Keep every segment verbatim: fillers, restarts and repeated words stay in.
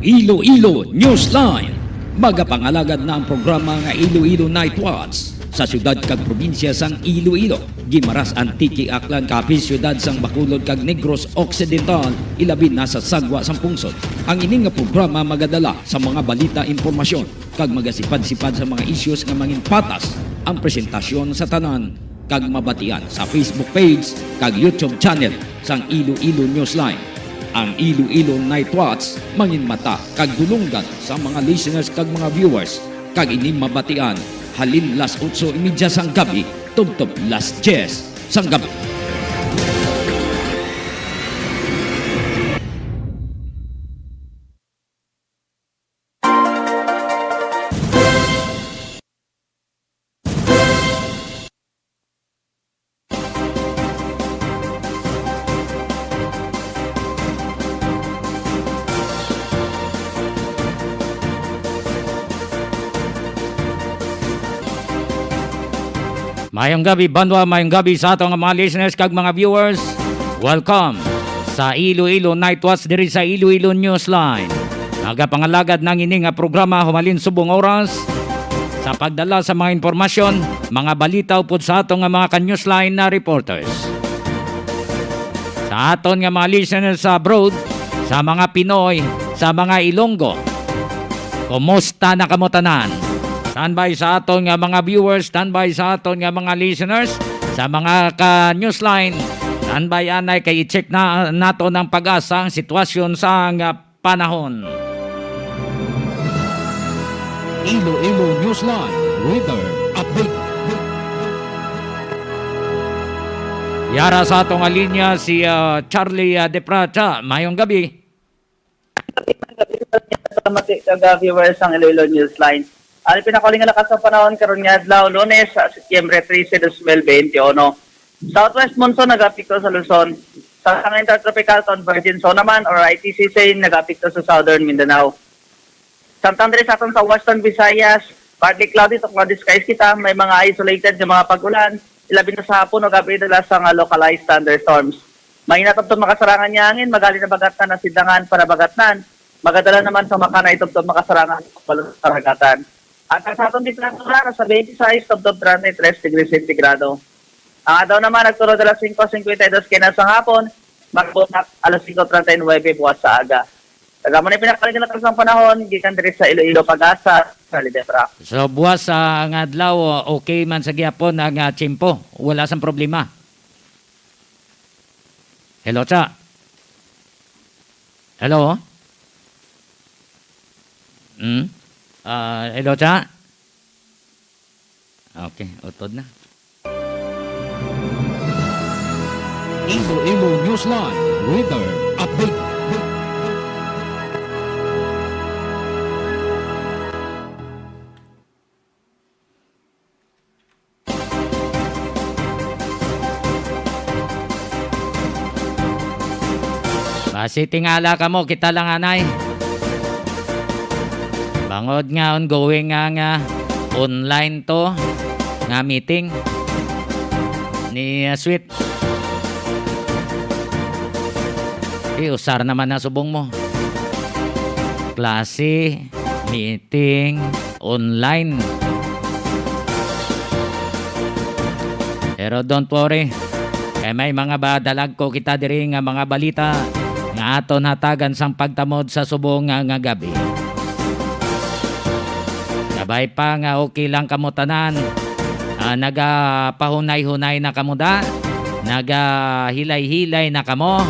Iloilo Newsline. Magapangalagad na ang programa nga Iloilo Night Watch sa siyudad kag probinsya sang Iloilo. Guimaras, Antique, Aklan, Capiz, siyudad sang Bacolod kag Negros Occidental, ilabi na sa sagwa sang pungsod. Ang ini nga programa magadala sa mga balita, impormasyon, kag magasipad-sipad sa mga issues nga manginpatas. Ang presentasyon sa tanan kag mabatian sa Facebook page kag YouTube channel sang Iloilo Newsline. Ang Iloilo Night Watch manginmata kag dulonggan sa mga listeners kag mga viewers, kag ini mabatian halin las otso y media sang gabi tubtob las diyes sang gabi. Mayong gabi, banwa. Mayong gabi sa ato nga mga listeners kag mga viewers. Welcome sa Iloilo Night Watch diri sa Iloilo Newsline. Nagapangalagad na ang ini nga programa humalin subong oras sa pagdala sa mga impormasyon, mga balita upod sa aton nga mga ka-Newsline na reporters. Sa aton nga mga listeners sa abroad, sa mga Pinoy, sa mga Ilonggo, kumusta na kamo tanan? Standby sa aton nga mga viewers, standby sa aton nga mga listeners, sa mga ka-Newsline, standby anay kay i-check na naton ang PAGASA ang sitwasyon sa nga panahon. Iloilo Newsline Weather Update. Yara sa aton nga linya si, ah, Charlie, ah, Depracha. Mayong gabi. Salamat sa mga viewers sang Iloilo Newsline. Ang pinakauling nga lakas sa panahon karon nga adlaw, Lunes, sa Setyembre trese, dos mil bente uno. Southwest monsoon nagapekto sa Luzon. Sa, ang Intertropical Convergence Zone naman or I T C zone nagapekto sa Southern Mindanao. Samtang diri sa aton sa Western Visayas, partly cloudy to cloudy skies kita, may mga isolated nga mga pag-ulan, ilabi na sa hapon o gabi dala sa nga localized thunderstorms. May natubtob makasarangan nga hangin, magali na bagatnan, asindangan para bagatnan. Magadala naman sa makanay tubtob makasarangan, balon sa karagatan. Ang sa aton temperatura, nasa twenty-six tubtob treinta y tres degrees centigrado. Ang adlaw naman nagtulod alas singko cincuenta y dos kina sa hapon, magbutak alas singko treinta y nuebe buwas sa aga. Taga mo na pinakaligan na sang panahon, gikan diri sa Iloilo, PAGASA, sa Lidefra. So, buwas sa nga adlaw, okay man sa gihapon ang, ah, tiyempo. Wala sang problema. Hello, Cha. Hello? Hmm? Ah, hello, Cha? Okay, utod na. Iloilo Newsline Weather Update. Basi tingala kamo, kita lang anay. Bangod nga ongoing nga, nga online to nga meeting ni, ah, Sweet. Di usar naman na subong mo. Klase, meeting, online. Pero don't worry, kay may mga ba dalagko kita diri nga mga balita nga aton hatagan sang pagtamod sa subong nga, nga gabi. Kabay pa nga okay lang kamo tanan. Ah, nagapahunay-hunay na kamo da? Nagahilay-hilay na kamo?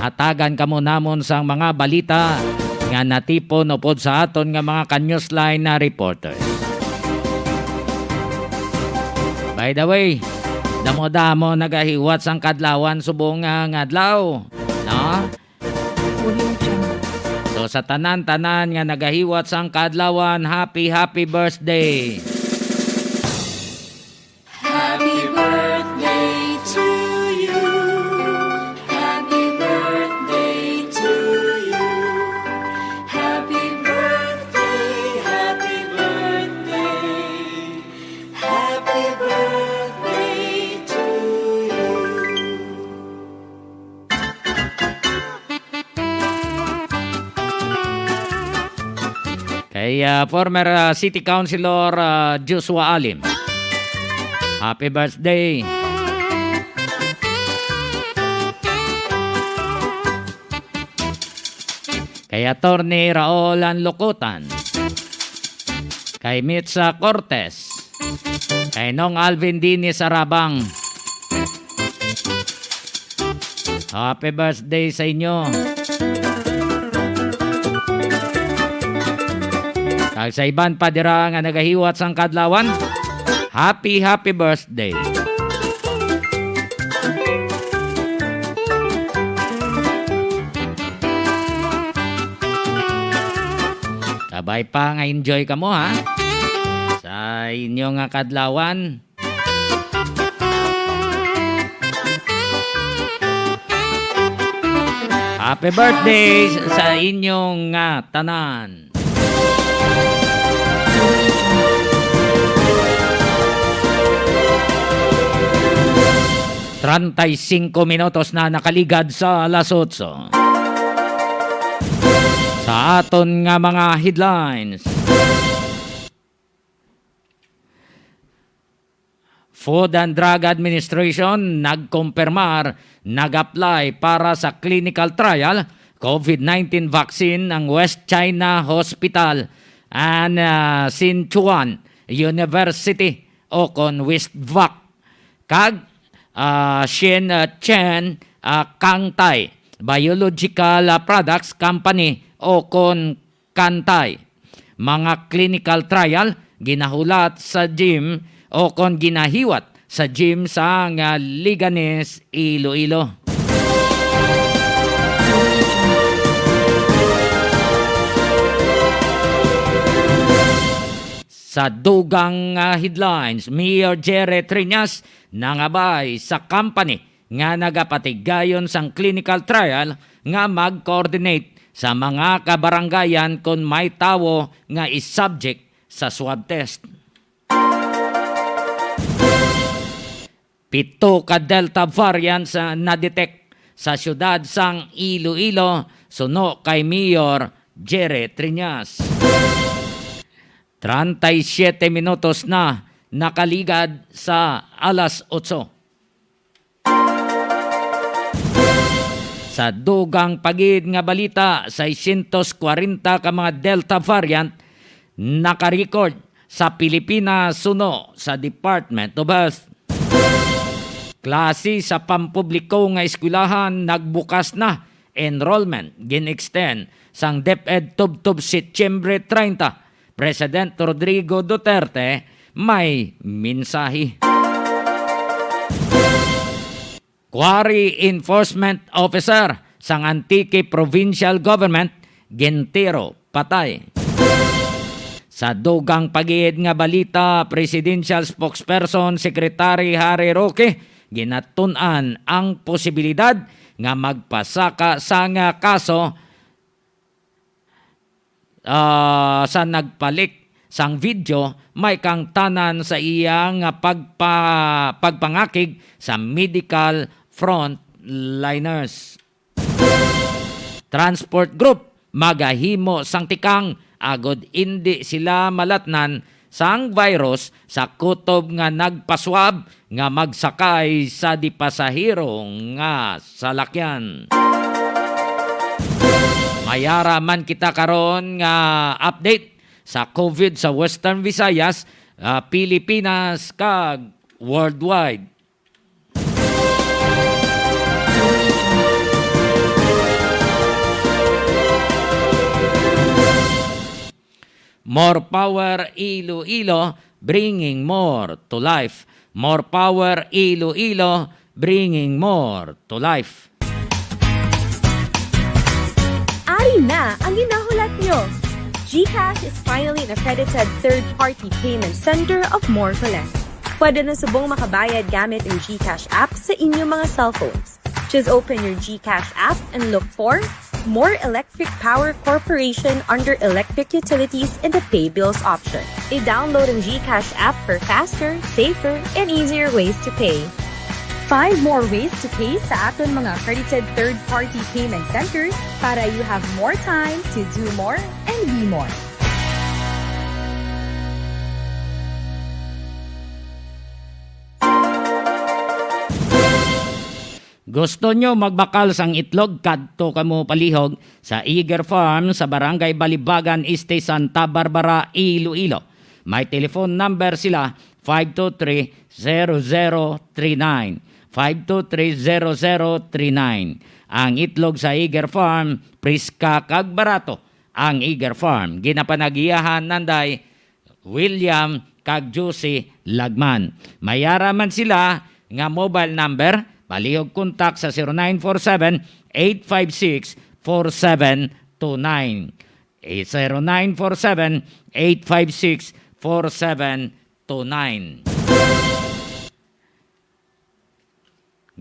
Hatagan kamo namon sang mga balita nga natipon upod sa aton nga mga ka-Newsline na reporters. By the way, damo-damo nagahiwat sang kadlawan subong nga, nga adlaw, no? Audio Jungle. So, sa tanan-tanan nga nagahiwat sang kaadlawan, happy, happy birthday! Happy birthday to you. Happy birthday to you. Happy birthday, happy birthday. Happy birthday to you. Si, ah, former, ah, City Councilor, ah, Joshua Alim. Happy birthday. Kay Attorney Raul Anlocotan. Kay Mitza Cortez. Kay Nong Alvin Dinis Arabang. Happy birthday sa inyo. Kag sa iban pa dira nga nagahiwat sang kadlawan, happy, happy birthday. Kabay pa nga enjoy kamo, ha? Sa inyo nga kadlawan. Happy birthday sa inyong, ah, tanan. Treinta y cinco minutos na nakaligad sa alas otso. Sa aton nga mga headlines. Food and Drug Administration nagkumpirmar nag-apply para sa clinical trial COVID nineteen vaccine ang West China Hospital and, ah, Sinchuan University o kon WISTVAC kag, ah, Shin, ah, Chen, ah, Kangtai Biological, ah, Products Company o kon Kantay. Mga clinical trial ginahulat sa gym o kon ginahiwat sa gym sa nga Leganes, Iloilo. Sa dugang, ah, headlines, Mayor Jerry Triñas nangabay sa company nga nagapatigayon sang clinical trial nga mag-coordinate sa mga kabarangayan kon may tawo nga i-subject sa swab test. Pito ka Delta variants, ah, na-detect sa siyudad sang Iloilo, suno kay Mayor Jerry Triñas. Treinta y siete minutos na nakaligad sa alas otso. Sa dugang pa gid nga balita, seiscientos kwarenta ka mga Delta variant naka-record sa Pilipinas suno sa Department of Health. Klase sa pampubliko nga eskwelahan nagbukas na, enrollment gin-extend sang DepEd tubtob Setyembre treinta. President Rodrigo Duterte may mensahe. Quarry Enforcement Officer sang Antique Provincial Government gintiro patay. Sa dugang pa gid nga balita, Presidential Spokesperson Secretary Harry Roque ginatun-an ang posibilidad nga magpasaka sang kaso, ah, sa nagpa-leak sang video may kangtanan sa iya nga pagpa-, pagpangakig sa medical frontliners. Transport Group magahimo sang tikang agod indi sila malatnan sang virus sa kutob nga nagpaswab nga magsakay sa di pasahero nga salakyan. Mayara man kita karon nga update sa COVID sa Western Visayas, ah, Pilipinas, kag worldwide. More power, Iloilo, bringing more to life. More power, Iloilo, bringing more to life. Ari na ang ginahulat nyo! GCash is finally an accredited third-party payment center of More Collect. Pwede na subong makabayad gamit ang GCash app sa inyong mga cellphones. Just open your GCash app and look for More Electric Power Corporation under Electric Utilities in the Pay Bills option. I-download ang GCash app for faster, safer, and easier ways to pay. Find more ways to pay sa aton mga accredited third-party payment centers para you have more time to do more and be more. Gusto nyo magbakal sang itlog? Kadto kamo palihog sa Eager Farm sa Barangay Balibagan Este, Santa Barbara, Iloilo. May telephone number sila, five two three, zero zero three nine. Five two three, zero zero three nine. Ang itlog sa Eager Farm, priska kag barato. Ang Eager Farm, ginapanagiyahan nanday William kag Josie Lagman. May ara man sila nga mobile number, palihog kontak sa zero nine four seven, eight five six, four seven two nine. Eh, zero nine four seven, eight five six, four seven two nine.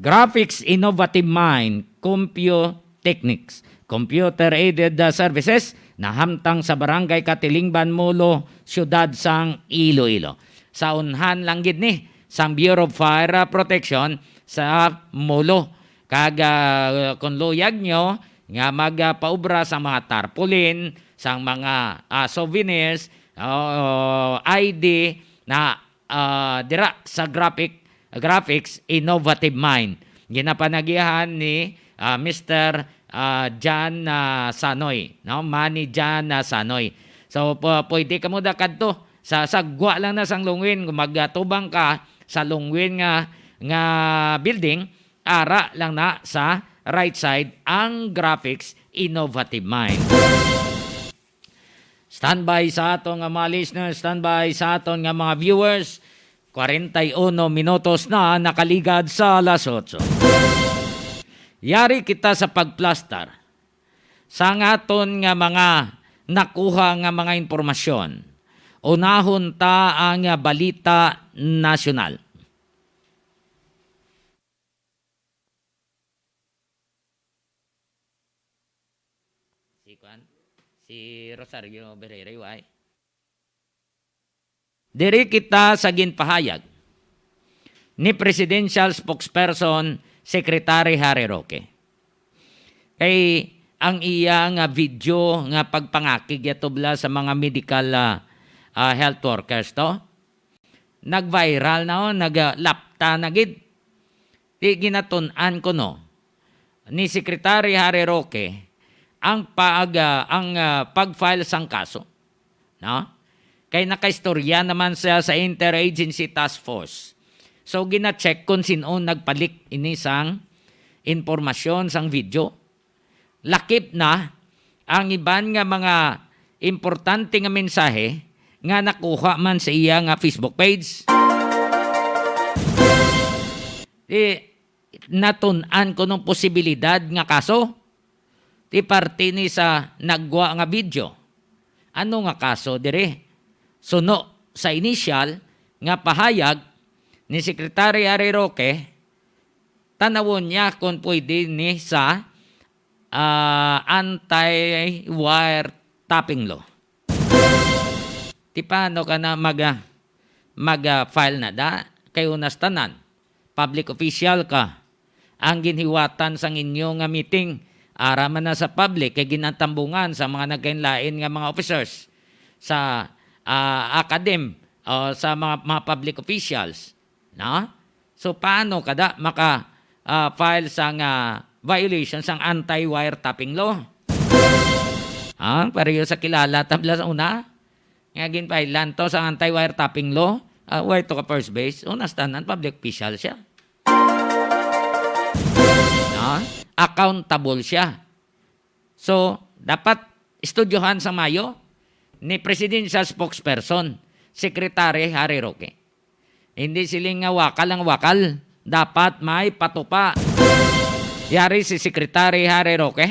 Graphics Innovative Mind, Computechnics, Computer Aided, uh, Services, nahamtang sa Barangay Katilingban, Molo, Siyudad sang Iloilo. Sa unhan lang gid ni sang Bureau of Fire, uh, Protection sa Molo. Kag, uh, kung luyag nyo nga magpaubra sa mga tarpaulin, sang mga, uh, souvenirs, o I D na ah, dira sa graphic, Graphics Innovative Mind. Ginapanagihan ni, ah, Mister, ah, John, ah, Sanoy, no? Manny John, ah, Sanoy. So, pu-, pwede kamo da kadto sa, sa gwa lang na sang Longwin. Kung magatubang ka sa Longwin nga, nga building, ara lang na sa right side ang Graphics Innovative Mind. Standby sa aton nga mga listeners, standby sa aton nga mga viewers. Kwarenta y uno minutos na nakaligad sa alas otso. Yari kita sa pagplastar sang aton nga mga nakuha nga mga impormasyon. Unahon ta ang balita nasyonal. Si kuan, si Rosario Berrera, why? Diri kita sa ginpahayag ni Presidential Spokesperson Secretary Harry Roque. Kay ang iya nga video nga pagpangakig yatubla sa mga medical, ah, ah, health workers to, nag-viral na, oh, naglapta na gid. Di ginatun-an kuno ni Secretary Harry Roque ang pag, ah, ang, ah, pag-file sang kaso, no? Kay nakaistorya naman siya sa Interagency Task Force. So, gina-check kung sin-o nagpalik ini sang impormasyon sang video. Lakip na ang iban nga mga importante nga mensahe nga nakuha man sa iya nga Facebook page. Di natun-an kuno posibilidad nga kaso. Di parte ni sa naggwa nga video. Ano nga kaso diri? Suno sa inisyal nga pahayag ni Secretary Harry Roque, tanawon niya kung pwede ni sa, ah, anti-wiretapping law. Ti paano ka na mag, ah, mag, ah, file na da? Kay unas tanan, public official ka. Ang ginhiwatan sang inyo nga meeting, ara man na sa public, kay ginatambungan sa mga nagkainlain nga mga officers sa, ah, academ o sa mga, mga public officials, no? So, paano kada maka, ah, file sang, ah, violation sang anti-wiretapping law? Ah, pareho sa kilala tabla sa una nga ginpailan to sa anti-wiretapping law, ah, wire to ka first base, unas tanan public official siya. No? Accountable siya. So, dapat estudyohan sa mayo ni Presidential Spokesperson, Secretary Harry Roque. Hindi siling nga wakal ang wakal, dapat may patupa. Yari si Secretary Harry Roque,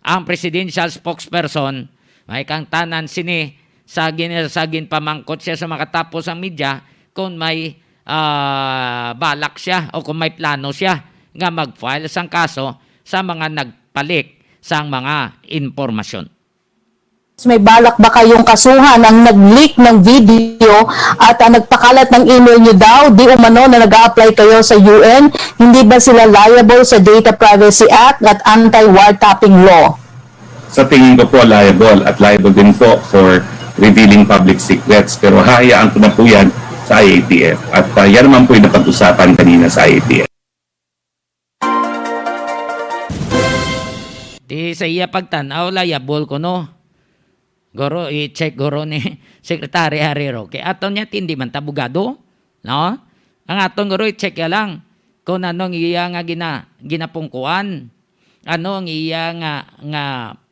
ang Presidential Spokesperson, may kangtanan sini sa gin-, sa ginpamangkot siya sa makatapos ang media kung may, ah, balak siya o kung may plano siya nga mag-file sang kaso sa mga nagpalik sang mga impormasyon. May balak ba kayong kasuhan ang nag-leak ng video at, ah, nagpakalat ng email nyo daw? Di umano na nag-a-apply kayo sa U N, hindi ba sila liable sa Data Privacy Act at Anti-Wiretapping Law? Sa tingin ko po, liable at liable din po for revealing public secrets. Pero hahayaan ko na po yan sa I A T F. At, ah, yan naman po yung napag-usapan kanina sa I A T F. Ti sa iya pagtan-aw, liable kuno. Guro, i-check guro ni Secretary Harry Roque. Aton niya, ti hindi man ta abogado, no? Ang aton guro, i-check ya lang kung ano ang iya nga gina-, ginapungkuan, ano ang iya nga, nga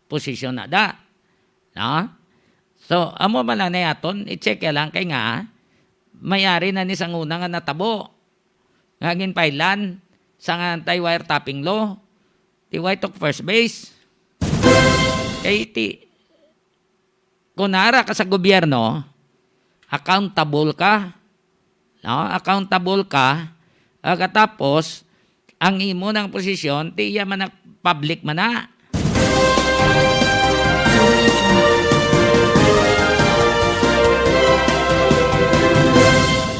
posisyon na da, no? So, amo man lang na aton, i-check ya lang kay nga, may ari na ni sang una nga natabo, nga ginpailan sang anti-wiretapping law, ti why tok first base. Kay ti, kung nara ka sa gobyerno, accountable ka. No? Accountable ka. Pagkatapos, ang imo nang posisyon, ti iya man ang public man na.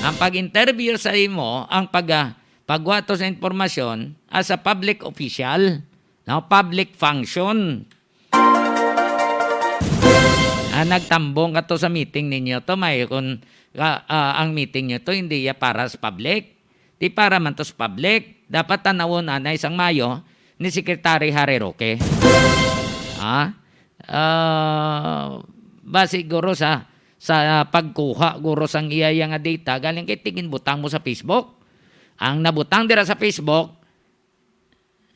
Ang pag-interview sa imo, ang pag, ah, pagwato sa impormasyon as a public official, no? Public function. Ah, nagtambong ka to sa meeting ninyo to, may kun, ah, ah, ang meeting nyo to, hindi ya para sa public. Di para man to sa public. Dapat tanawon anay sang mayo ni Secretary Harry Roque. Ah, ah, ba siguro sa, sa pagkuha guro sang iya, iya nga data, galing kay tingin butang mo sa Facebook. Ang nabutang dira sa Facebook,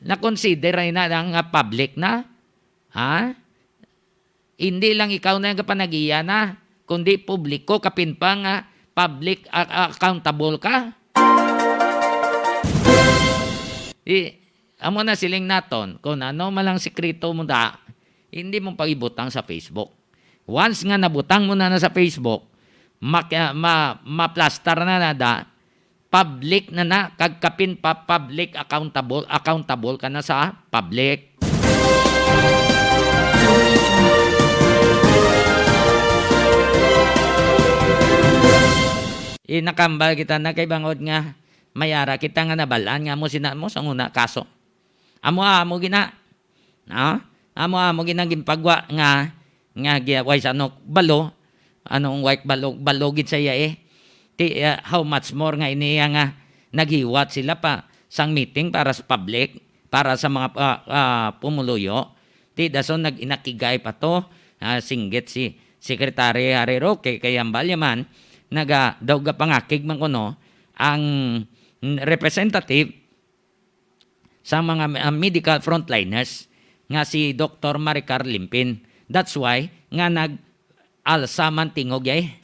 na-consider na nga public na. Ha? Hindi lang ikaw na ang kapanag-iya na, kundi publiko, kapin pa nga public a-, accountable ka. Di, amo na siling naton, kung ano man lang sikreto mo da, hindi mo pag-ibutang sa Facebook. Once nga nabutang mo na, na sa Facebook, mak-, ma-, maplastar na na da, public na na, kag kapin pa public accountable, accountable ka na sa public. Inakambal kita na kay bangod nga may ara kita nga nabalaan nga mo sina mo sa una kaso. Amo, amo gina. No? Amo, amo gina ginpagwa nga, nga gi-, way sa ano, balo. Ano ang way balo, balo gid sa iya eh. Ti, ah, how much more nga iniya nga naghiwat sila pa sang meeting para sa public, para sa mga, ah, ah, pumuluyo. Ti dason nag-inakigay pa to, ah, singgit si Secretary Harry Roque kay hambal ya man, naga-, daw gapangakig man kuno ang representative sa mga, ah, medical frontliners nga si Doktor Maricar Limpin. That's why nga nag-alsa man tingog yay.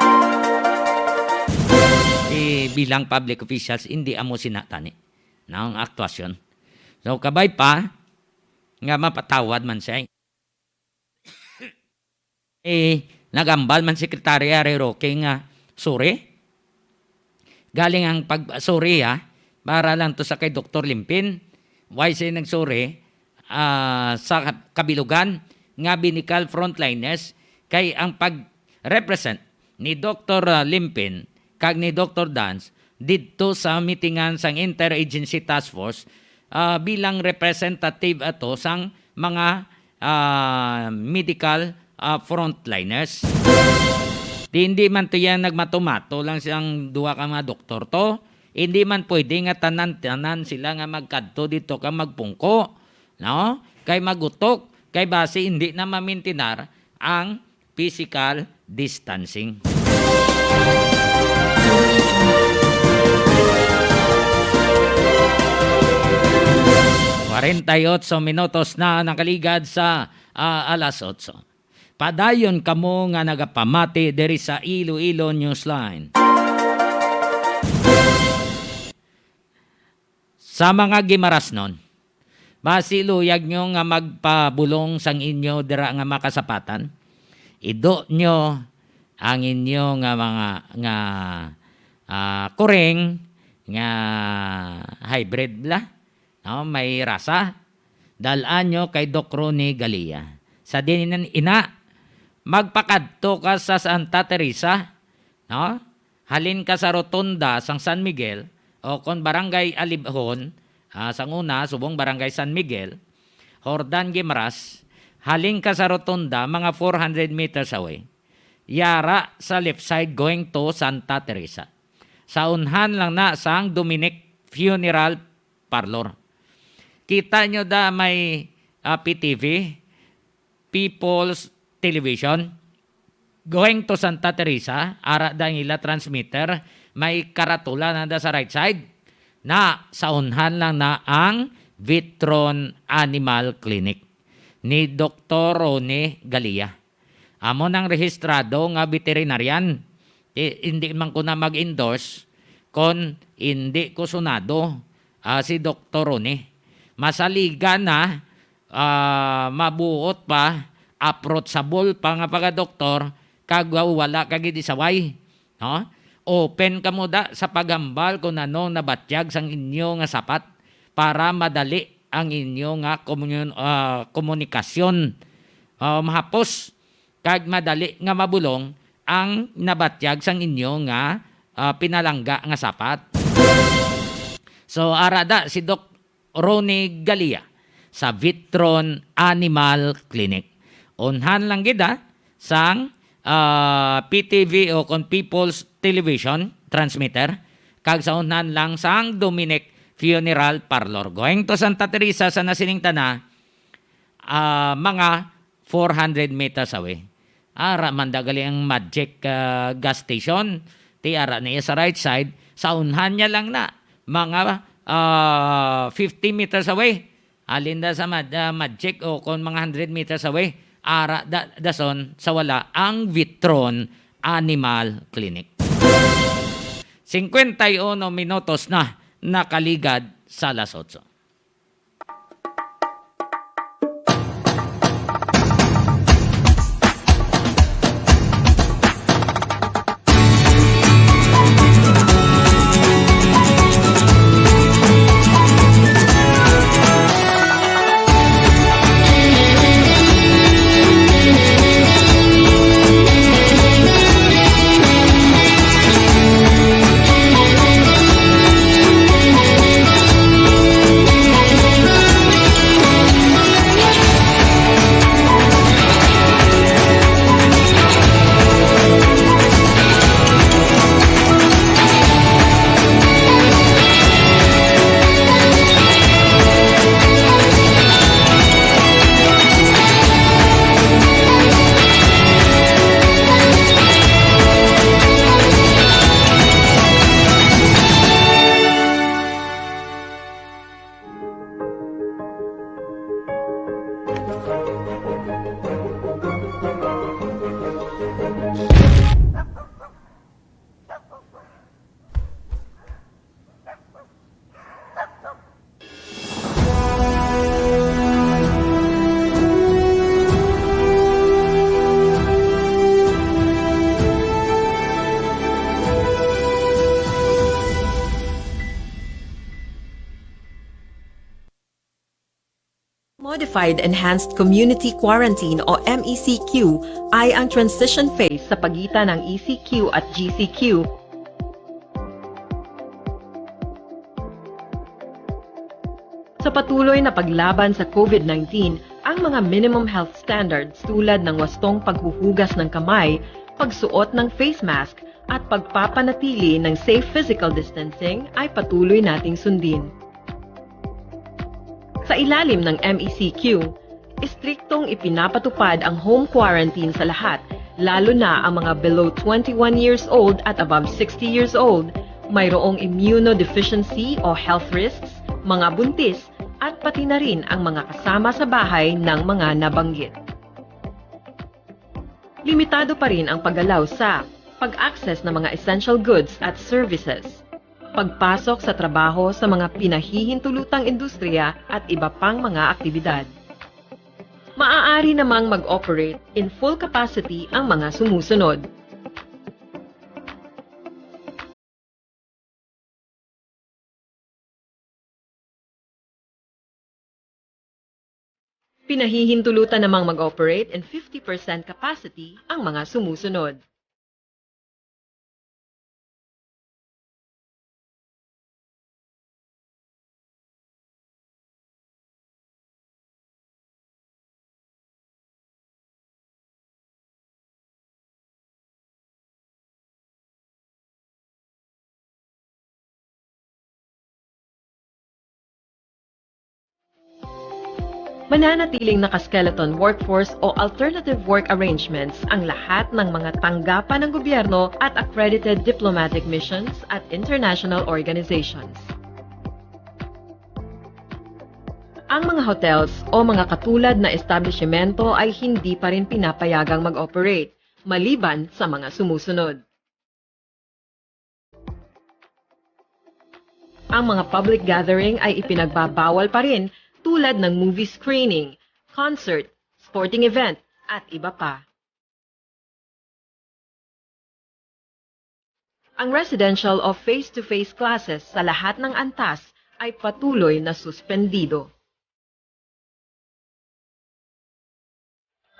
Eh, bilang public officials, hindi amo sina tani na ang aktwasyon. So, kabay pa nga mapatawad man siya. Eh, nagambal man Secretary Harry Roque nga, "Sorry." Galing ang pag-, sorry, ah, para lang to sa kay Doktor Limpin. Why siya nag-sorry, ah, sa kabilugan nga medical frontliners kay ang pag-represent ni Doktor, ah, Limpin kag ni Doktor Dance didto sa mitingan sang Interagency Task Force, ah, bilang representative ato sang mga, ah, medical, ah, frontliners. Di, hindi man to yan nagmato-mato lang siyang duha ka mga doktor to. Hindi man pwede nga tanan-tanan sila nga magkadto dito ka magpungko, no? Kay magutok, kay basi hindi na mamintinar ang physical distancing. Kwarenta y otso minutos na nakaligad sa, ah, alas otso. Padayon kamo nga nagapamati diri sa Iloilo Newsline. Sa mga Gimarasnon, basi luyag nyo nga magpabulong sang inyo dira nga makasapatan. Ido nyo ang inyo nga mga, nga, ah, kuring nga hybrid bala, no? May rasa. Dal-an nyo kay Doc Ronnie Galia. Sa diin ina, magpakadto ka sa Santa Teresa, no? Halin ka sa rotonda sang San Miguel, o kon Barangay Alibhon, ah, sang una, subong Barangay San Miguel, Jordan Guimaras, halin ka sa rotonda, mga four hundred meters away. Yara sa left side going to Santa Teresa. Sa unhan lang na sang Dominic Funeral Parlor. Kita nyo da may ah, P T V, People's Television, going to Santa Teresa, ara da ang ila transmitter, may karatula na da sa right side. Na, sa unhan lang na ang Vitron Animal Clinic ni Doktor Ronnie Galia. Amo nang rehistrado nga veterinarian. Di, hindi man ko na mag-endorse kon hindi ko sunado, ah, si Doktor Ronnie. Masaligan na, ah, mabuot pa, approachable pa nga pagkadoktor, kag wala ka gid isaway, no? Open kamo da sa paghambal kung ano nabatyag sang inyo nga sapat para madali ang inyo nga komunyon-, ah, komunikasyon, ah, mahapos kag madali nga mabulong ang nabatyag sang inyo nga, ah, pinalangga nga sapat. So, ara da si Doc Ronnie Galia sa Vitron Animal Clinic. Unhan lang gid, ah, sang, ah, P T V o kon People's Television transmitter, kag sa unhan lang sang Dominic Funeral Parlor. Going to Santa Teresa sa nasiningtana, ah, mga four hundred meters away. Ara man da gali ang Magic, ah, gas station. Ti ara na iya sa right side. Sa unhan niya lang na, mga, ah, fifty meters away. Halin da sa Mag-, ah, Magic o kon mga hundred meters away. Ara da, dason sa wala ang Vitron Animal Clinic. Cincuenta y uno minutos na nakaligad sa alas otso. Modified Enhanced Community Quarantine o M E C Q ay ang transition phase sa pagitan ng E C Q at G C Q. Sa patuloy na paglaban sa COVID nineteen, ang mga minimum health standards tulad ng wastong paghuhugas ng kamay, pagsuot ng face mask, at pagpapanatili ng safe physical distancing ay patuloy nating sundin. Sa ilalim ng M E C Q, istriktong ipinapatupad ang home quarantine sa lahat, lalo na ang mga below twenty-one years old at above sixty years old, mayroong immunodeficiency o health risks, mga buntis, at pati na rin ang mga kasama sa bahay ng mga nabanggit. Limitado pa rin ang paggalaw sa pag-access ng mga essential goods at services, pagpasok sa trabaho sa mga pinahihintulutang industriya at iba pang mga aktibidad. Maaari namang mag-operate in full capacity ang mga sumusunod. Pinahihintulutan namang mag-operate in fifty percent capacity ang mga sumusunod. Mananatiling naka-skeleton workforce o alternative work arrangements ang lahat ng mga tanggapan ng gobyerno at accredited diplomatic missions at international organizations. Ang mga hotels o mga katulad na establishmento ay hindi pa rin pinapayagang mag-operate maliban sa mga sumusunod. Ang mga public gathering ay ipinagbabawal pa rin, tulad ng movie screening, concert, sporting event, at iba pa. Ang residential o face-to-face classes sa lahat ng antas ay patuloy na suspendido.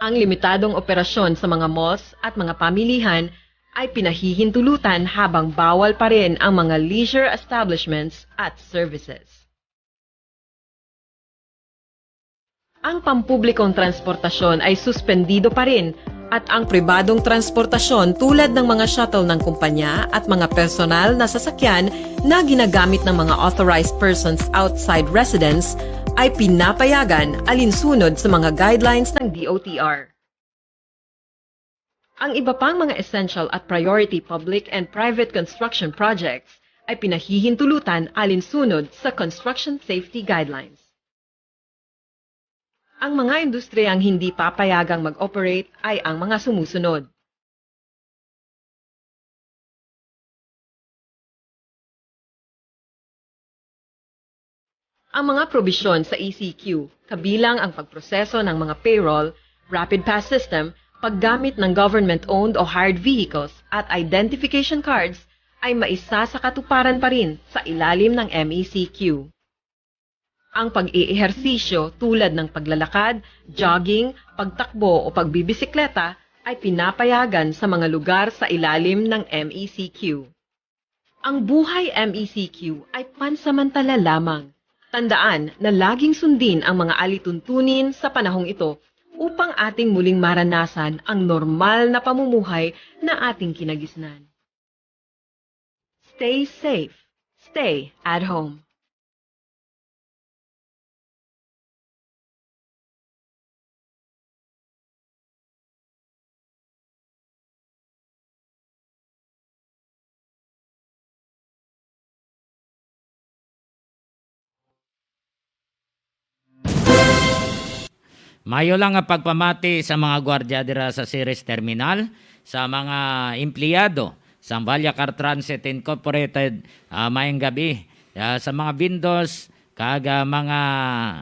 Ang limitadong operasyon sa mga malls at mga pamilihan ay pinahihintulutan, habang bawal pa rin ang mga leisure establishments at services. Ang pampublikong transportasyon ay suspendido pa rin, at ang pribadong transportasyon tulad ng mga shuttle ng kumpanya at mga personal na sasakyan na ginagamit ng mga authorized persons outside residence ay pinapayagan alinsunod sa mga guidelines ng D O T R. Ang iba pang mga essential at priority public and private construction projects ay pinahihintulutan alinsunod sa construction safety guidelines. Ang mga industriyang hindi papayagang mag-operate ay ang mga sumusunod. Ang mga probisyon sa E C Q, kabilang ang pagproseso ng mga payroll, rapid pass system, paggamit ng government-owned o hired vehicles, at identification cards, ay maisa sa katuparan pa rin sa ilalim ng M E C Q. Ang pag-iihersisyo tulad ng paglalakad, jogging, pagtakbo o pagbibisikleta ay pinapayagan sa mga lugar sa ilalim ng M E C Q. Ang buhay M E C Q ay pansamantala lamang. Tandaan na laging sundin ang mga alituntunin sa panahong ito upang ating muling maranasan ang normal na pamumuhay na ating kinagisnan. Stay safe. Stay at home. Mayo lang nga pagpamati sa mga gwardiya dira sa Ceres Terminal, sa mga empleyado sa Vallacar Transit Incorporated, ah, maayong gabi, ah, sa mga vendors kag, ah, mga,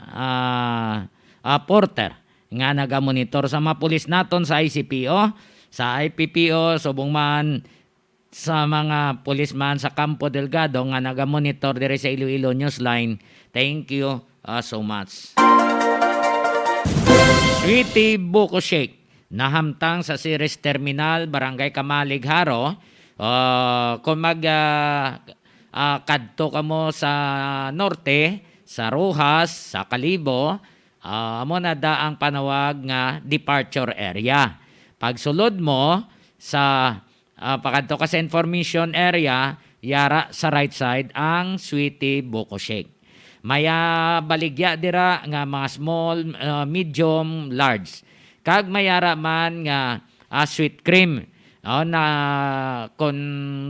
ah, ah, porter nga nagamonitor, sa mga pulis naton sa I C P O, sa I P P O, subong man sa mga pulisman sa Campo Delgado nga nagamonitor diri sa Iloilo Newsline. Thank you, ah, so much. Sweetie Buko Shake, nahamtang sa Ceres Terminal, Barangay Camalig, Jaro. Ah, kung mag, ah, ah, kadto kamo sa norte, sa Roxas, sa Kalibo, ah, amo na da ang panawag nga departure area. Pagsulod mo sa, ah, pakadto ka sa information area, yara sa right side ang Sweetie Buko Shake. May, ah, baligya dira nga mga small, ah, medium, large. Kag may ara man nga, ah, sweet cream. Oh, na kon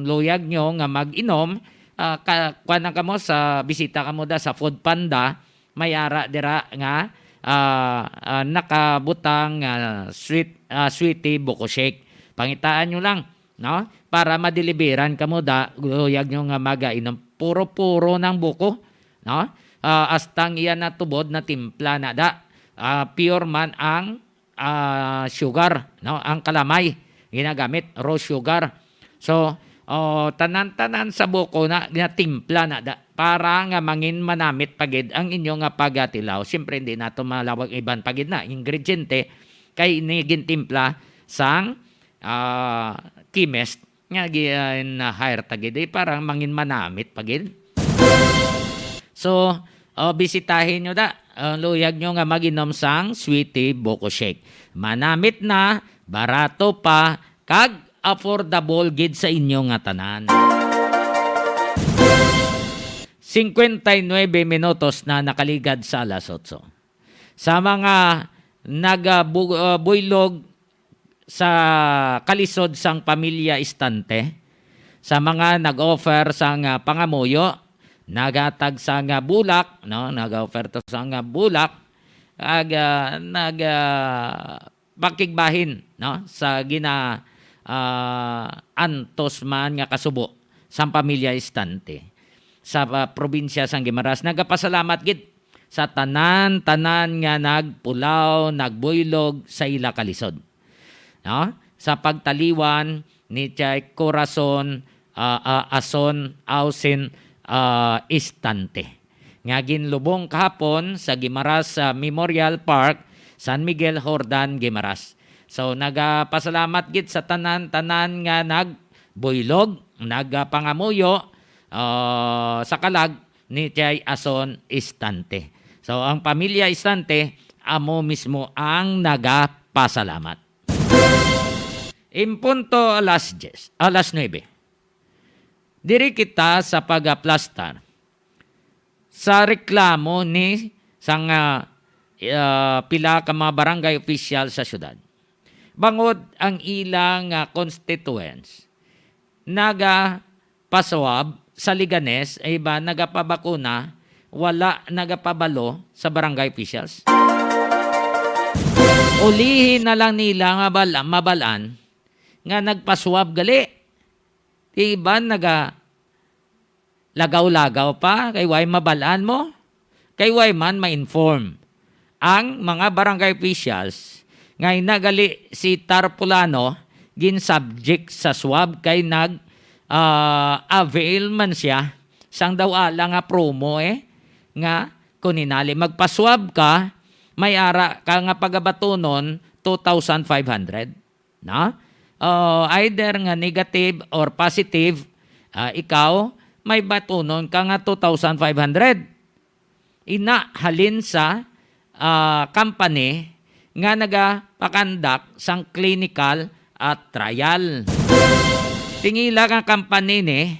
luyag nyo nga mag-inom, ah, ka-, kuwan lang kamo sa, bisita kamo da sa Food Panda, may ara dira nga, ah, ah, nakabutang nga sweet, ah, Sweetie Buko Shake. Pangitaan nyo lang, no? Para madeliveran kamo da, luyag nyo nga magainom. Puro-puro ng buko, no? Ah, astang iya natubod na timpla na da. Ah, pure man ang, ah, sugar, no? Ang kalamay ginagamit, raw sugar. So, oh, tanan-tanan sa buko na ginatimpla na da, para nga mangin manamit pa gid ang inyo nga pagatilaw. Siyempre, hindi nato malawag iban pa gid na ingrediente kay ini gintimpla sang, ah, chemist nga gin-hire ta gid, eh, para mangin manamit pa gid. So, oh, bisitahin nyo da. Oh, luyag nyo nga mag-inom sang Sweetie Buko Shake. Manamit na, barato pa, kag affordable gid sa inyo nga tanan. Cincuenta y nueve minutos na nakaligad sa alas otso. sa mga nagabu-, ah, buylog sa kalisod sang pamilya Istante, sa mga nag-offer sang, ah, pangamuyo, naghatag sang, ah, bulak, no? Nag-offer to sang, ah, bulak, ag, ah, nag, ah, pakigbahin, no? Sa gina, ah, antos man nga kasubo sang pamilya Istante sa, ah, probinsya sang Guimaras. Nagapasalamat gid sa tanan-tanan nga nagpulaw, nagbuylog sa ila kalisod, no? Sa pagtaliwan ni Chay Corazon, ah, ah, Ason, Ausin, ah, Istante, nga ginlubong kahapon sa Guimaras, ah, Memorial Park, San Miguel, Jordan, Guimaras. So, nagapasalamat gid sa tanan-tanan nga nagbuylog, nagapangamuyo, ah, sa kalag ni Chay Ason Istante. So, ang pamilya Istante, amo mismo ang nagapasalamat. In punto alas diyes, alas nuebe. Diri kita sa pag-aplastar sa reklamo ni sang, ah, ah, pila ka mga barangay official sa syudad. Bangod ang ilang, ah, constituents naga paswab sa Leganes, ay ba, nagapabakuna, wala nagapabalo sa barangay officials. Ulihi na lang nila nga bal-, mabal-an nga nagpaswab gali. Ti iban naga lagaw-lagaw pa, kay way mabal-an mo, kay way man ma-inform ang mga barangay officials nga ina gali si Tarpulano gin-subject sa swab kay nag, ah, avail man sia sang daw ala nga promo, eh, nga kun hinali magpa-swab ka, may ara ka nga pagabatunon two thousand five hundred, no? Oh, either nga negative or positive, ah, ikaw, may batunon ka nga two thousand five hundred. Ina halin sa, ah, company nga nagapakandak sang clinical, ah, trial. Tingila nga company ni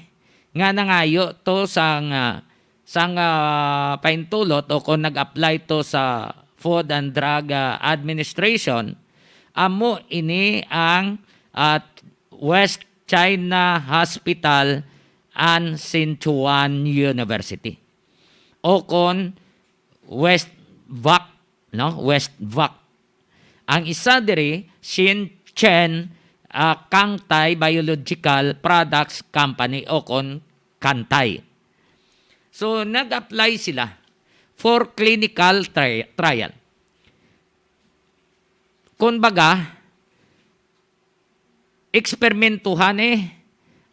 nga nangayo to sang, ah, sang, ah, paintulot o kon nag-apply to sa Food and Drug, ah, Administration, amo ini ang, ah, West China Hospital and Sichuan University, o kon West Vac, no? West Vac. Ang isa diri, Shin Chen, ah, Kangtai Biological Products Company, o kon Kantay. So, nag-apply sila for clinical tri-, trial. Kun baga, eksperimentuhan, eh,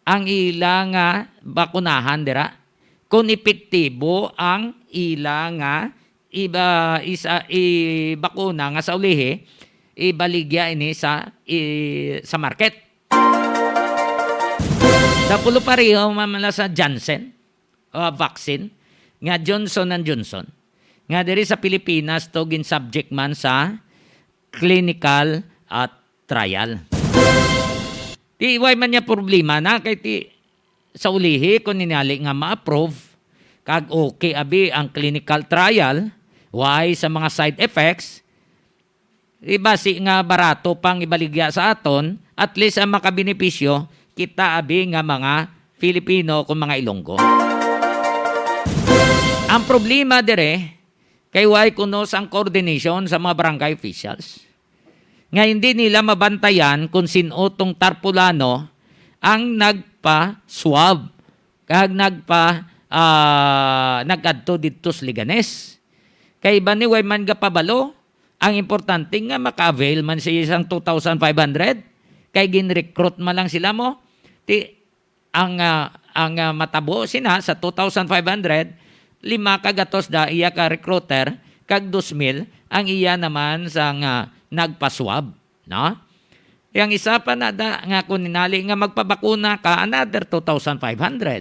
ang ila nga bakunahan dira. Kung epektibo ang ila nga iba, isa, i-, bakuna nga sa ulihi, ibaligya ini sa, i-, sa market. Dapulo pareho man, man sa Janssen, uh, vaccine, nga Johnson and Johnson, nga diri sa Pilipinas to gin-subject man sa clinical, uh, trial. Ti, way man niya problema na, kay ti, sa ulihi, kung ninali nga ma-approve, kag okay abi ang clinical trial, way sa mga side effects, di basi nga barato pang ibaligya sa aton, at least ang makabenepisyo, kita abi nga mga Filipino kung mga Ilonggo. Ang problema dire, kay way kuno sang coordination sa mga barangay officials, nga hindi nila mabantayan kung sin-o tong Tarpulano ang nagpa-swab kag nagpa-, ah, nag-adto didto sa Leganes. Kay iban ni way man gapabalo, ang importante nga maka-avail man siya sang two thousand five hundred, kay gin-recruit man lang sila mo. Ti, ang, ah, ang, ah, matabo sina sa two thousand five hundred, lima ka gatos da iya ka recruiter, kag dos mil ang iya naman sang, ah, nagpa-swab, no? Yang isa pa na da nga kung ninali nga magpabakuna ka, another two thousand five hundred.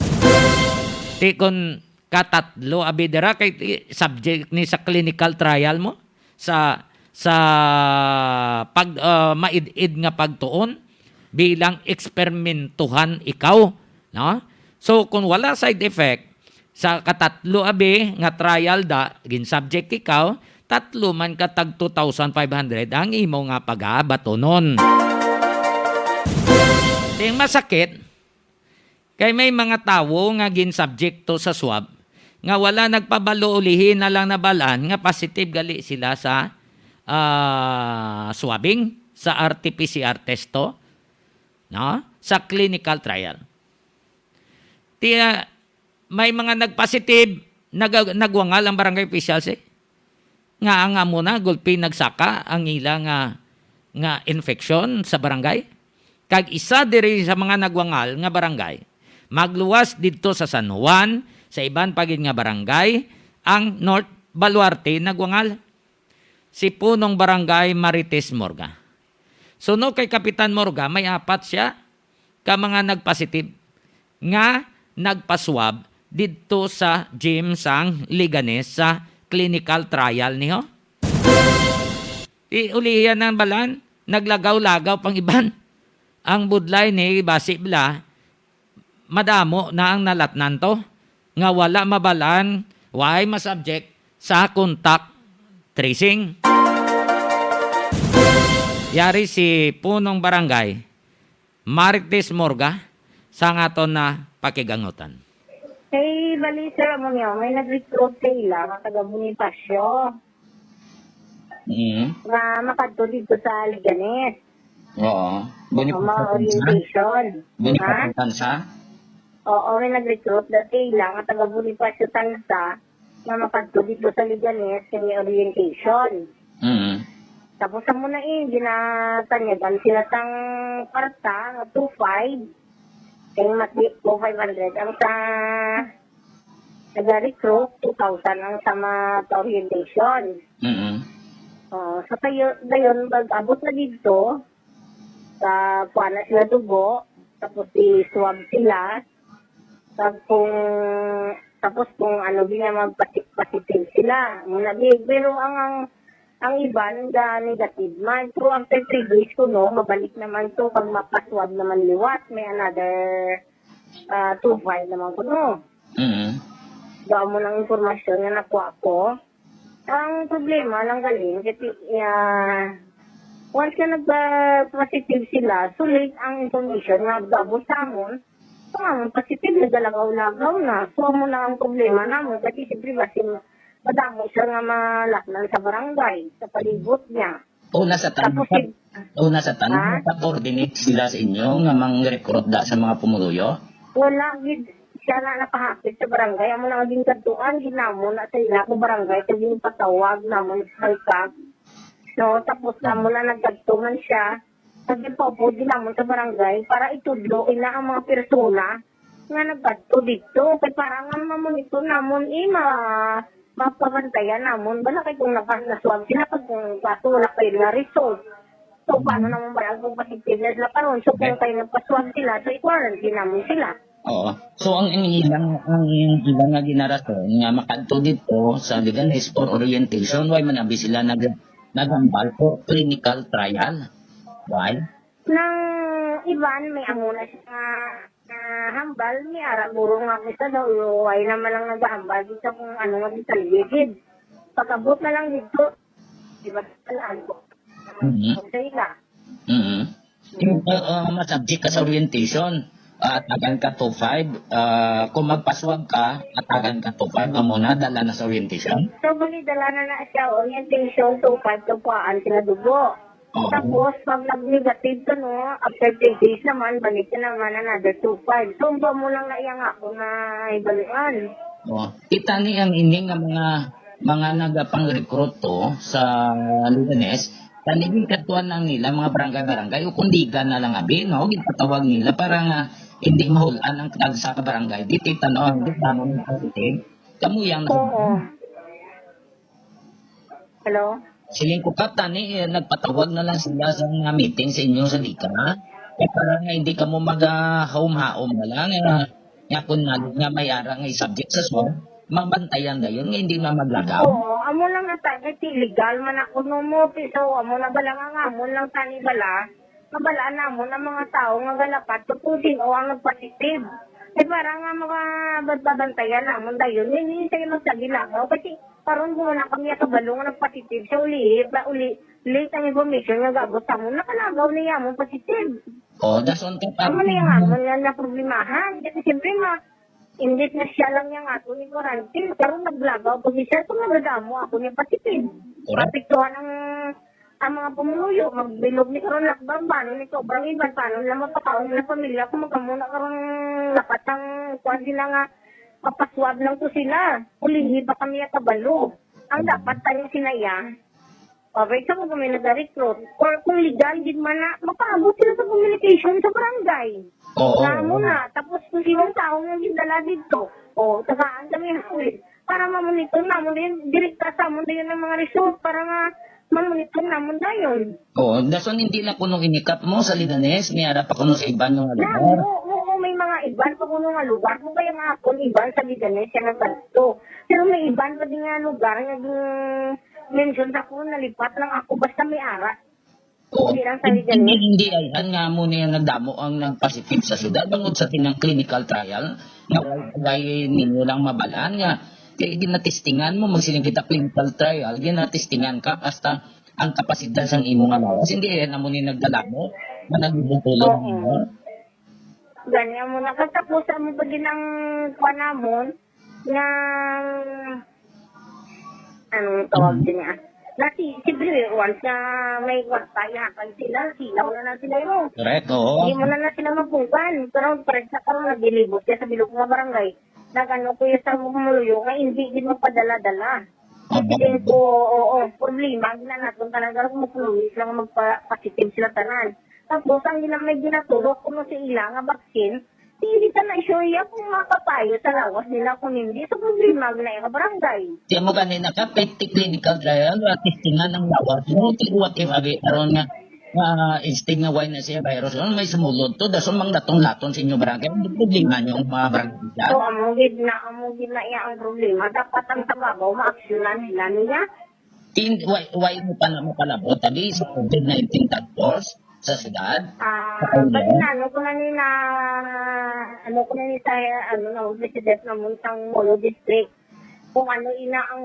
Ti kun katatlo abi dira kay ti-, subject ni sa clinical trial mo, sa, sa pag, ah, maid-id nga pagtuon bilang eksperimentuhan ikaw, no? So, kung wala side effect, sa katatlo abi nga trial da, gin-subject ikaw, tatlo man ka tag two thousand five hundred ang imo nga pagabatunon. Ang masakit, kay may mga tawo nga ginsubjekto sa swab nga wala nagpabalo, ulihi na lang nabalaan nga positive gali sila sa, ah, swabbing, sa R T P C R test to, no? Sa clinical trial. Ti, ah, may mga nagpositive, nag-, nagwangal ang barangay officials, eh. Nga ang amo na, gulpi nagsaka ang ila nga, nga infeksyon sa barangay. Kag isa diri sa mga nagwangal nga barangay, magluwas didto sa San Juan, sa iban pa gid nga barangay, ang North Baluarte nagwangal. Si Punong Barangay Marites Morga. Suno kay Kapitan Morga, may apat siya ka mga nagpositive nga nagpaswab didto sa gym sang Leganes sa clinical trial niho. Ti ulihi na ang balaan, naglagaw-lagaw pang iban. Ang budlay ni basi bala, madamo na ang nalatnan to nga wala mabalaan, why ma-subject sa contact tracing. Yari si Punong Barangay Marites Morga sa aton nga pakigangutan. Hey, bali, sir, amo niya, may nag-recruit sa ila nga taga Bonifacio Mm. nga makadto dito sa Leganes. Oo. Bonifacio Tanza? Orientation. Bonifacio Ha? Tanza? Oo, may nag-recruit na sa ila nga taga Bonifacio Tanza nga makadto dito sa Leganes kay orientation. Mm. Tapos amo na, eh, ginatanyagan sila sang kwarta nga two five, kay mas di two five hundred ang sa taga-recruit, two thousand ang sa mga orientation. Mm. Oh, so kayo, dayon, mag-abot na dito, sa kuha na sila dugo, tapos i-swab sila. Tapos kung, tapos kung ano din niya, magpasi-, positive sila. Muna di, pero ang, ang, ang iban, ga negative man. Pero after three days ko, no, mabalik naman to, pag mapaswab naman liwat, may another, ah, two vial naman ko, no. Mm. Damo ng impormasyon nga nakuha ko. Ang problema lang galing, kasi, ah, once nga nagpa-positive sila, sulit ang information nga gabos sa amon. Ang amon positive, nagalagaw-lagaw na. So, amo na ang problema namon, kasi siyempre, basin madamo siya nga malatnan sa barangay, sa palibot niya. Una sa tanan, Tapos si una sa tanan, Ha? naka-coordinate sila sa inyo nga mang-recruit da sa mga pumuluyo? Wala gid siya na nakahapit sa barangay. Amo na nga ginkadtuan gid namon na sa ila ko barangay, kay ginpatawag namon sa Balcag. So, tapos Hmm. amo na nagkadto man siya. Sabi po po din namon sa barangay para itudlo ina ang mga persona nga nagkadto dito. Kay para nga mamonitor namon, eh, ma-, mapabantayan namon. Bala kay kung naka-, naswab sila, pag kung kaso wala kayo nga result. So, paano Hmm. naman ba ang kung positive na sila karon? So, kung Okay. kayo nagpaswab sila, so i-quarantine namon sila. Oo. So, ang, ang ilang, ang ilang nga ginarason nga makadto dito sa Leganes for orientation, why man abi sila nag-, naghambal for clinical trial? Why? Nang iban, may amo na siya nga, ah, hambal, may ara guro nga kita daw, why naman lang naghambal dito kung ano nga detalye gid. Pag-abot na lang dito, di ba, talaan ko. Mhm. Okay na. Mhm. Yung, uh, uh, masubject ka sa orientation, uh, atagan ka two five, uh, kung magpaswab ka, atagan ka two five, amo na, dala na sa orientation? So, bali, dala na na siya, orientation, two five, to kuhaan sila dugo. Oo. Tapos, pag nag-negative ka, no, after three days naman, balik ka naman, another two five. So, ba mo lang na iyang ako na ibaluan. Oh, kita ni ang ini nga mga, mga nagapang-recruit to sa Leganes, kani ginkadtuan lang nila mga barangay-barangay o kundigan na lang abi, no? Ginpatawag nila para nga hindi mahul-an ang tag sa barangay. Di kita, no, hindi naman positive. Kamo yang Oo. Hello? Siling ko, Kap, tani, eh, nagpatawag na lang sila sa mga meeting sa inyo sa Liga, ha? Eh, para nga hindi kamo mag, ah, haom-haom na lang, eh, nga kung nalo nga may ara nga i-subject sa swab, mabantayan dayon nga hindi na maglagaw. Oo, amo lang na target, illegal man ako no mo, so amo na bala nga, amo lang tani bala, mabalaan namon ang mga tao nga galapat, tupudin o ang nagpositive. Eh, para nga makababantayan namon dayon, hindi tayo magsaginagaw, kasi Karon kung wala kami kabalo nga nag-positive siya, uli, ba, uli, late ang information nga gaabot sa amon, nakalagaw na iya amon positive. Oh, dason ka pa. Amo na iya amon nga naproblemahan. Kasi siyempre, ma, imbis na siya lang iya ang aton i-quarantine, karon naglagaw pa siya, so nagadamo ako niya positive. Correct. Apektuhan ang, ang mga pumuluyo, magbilog ni karon lakbang, paano ni sobrang iban, paano nila mapakaon na pamilya kung magkamo na karon dapat ang kuwan sila nga mapaswab lang to sila. Ulihi pa kami kabalo. Ang dapat tayo sila iya, okay, sa kung kami nag-recruit. Or kung legal, gid man na, mapaabot sila sa communication sa barangay. Oo. Nga mo na. Tapos kung sinong tao nga gindala dito, o, tagaan kami hawid. Para mamonitor namon din, direkta sa amon din ang mga result para nga mamonitor namon dayon. Oo, dason hindi lang kuno inikap mo sa Leganes, may ara pa kuno sa iban nga lugar. Namo, oo, may mga iban pa kuno nga lugar. Kung kaya nga akon iban sa Leganes, siya nagkadto. Pero may iban pa din nga lugar nga gin-, mention sa kuno, nalipat lang ako, basta may ara. Oo. Hindi lang sa Hindi, Leganes. Hindi, hindi, ay, ang nga mo niya nagdamo ang nagpositive sa syudad, bangod sa tinang clinical trial, nga way, way ninyo lang mabalaan nga, kay ginatestingan mo, magsiling kita clinical trial, ginatestingan ka, basta ang kapasidad sang imo nga lawas. Hindi, yan amo ni nagdala mo, nga nagibugulong Oo. mo. Gani amo na, katapos amo ba din ang kuwan namon, nga, anong tawag Mhm. din niya? Nasi, siyempre, once na may kwarta, ihapag sila, sila na lang sila, no? Correct, oo. Hindi mo na na sila mapugan. Pero, pares na karon, naglilibot siya sa bilog nga barangay. Nagano ko yung sa mga luyo nga hindi din magpadala-dala. Kasi din po, oo, problema, ginanaton talaga kung magpuluwi lang magpa-positive sila tanan. Tapos, ang ilang may ginatulok kuno sa ila nga vaccine, hindi ta na sure ya kung makapayo sa lawas nila kung hindi. So, problema na yung barangay. Di mo gani nakapit clinical trial, at testingan ang lawas mo, ti what if abi, aron nga, nga instead nga why na siya virus, ano may sumulod to, dason mang laton-laton sa inyo barangay, ang problema niyo ang mga barangay. So, amo gid na, amo gid na iya ang problema. Dapat ang tababaw, maaksyonan nila niya. Tin-, why, why mo pa na mapalabot, abi, sa COVID nineteen task force sa syudad? Ah, Sa Pangasinan? Bali na, ano ko na ni na, ano ko na ni sa, ano, na, president namon sang Molo District. Kung ano ina ang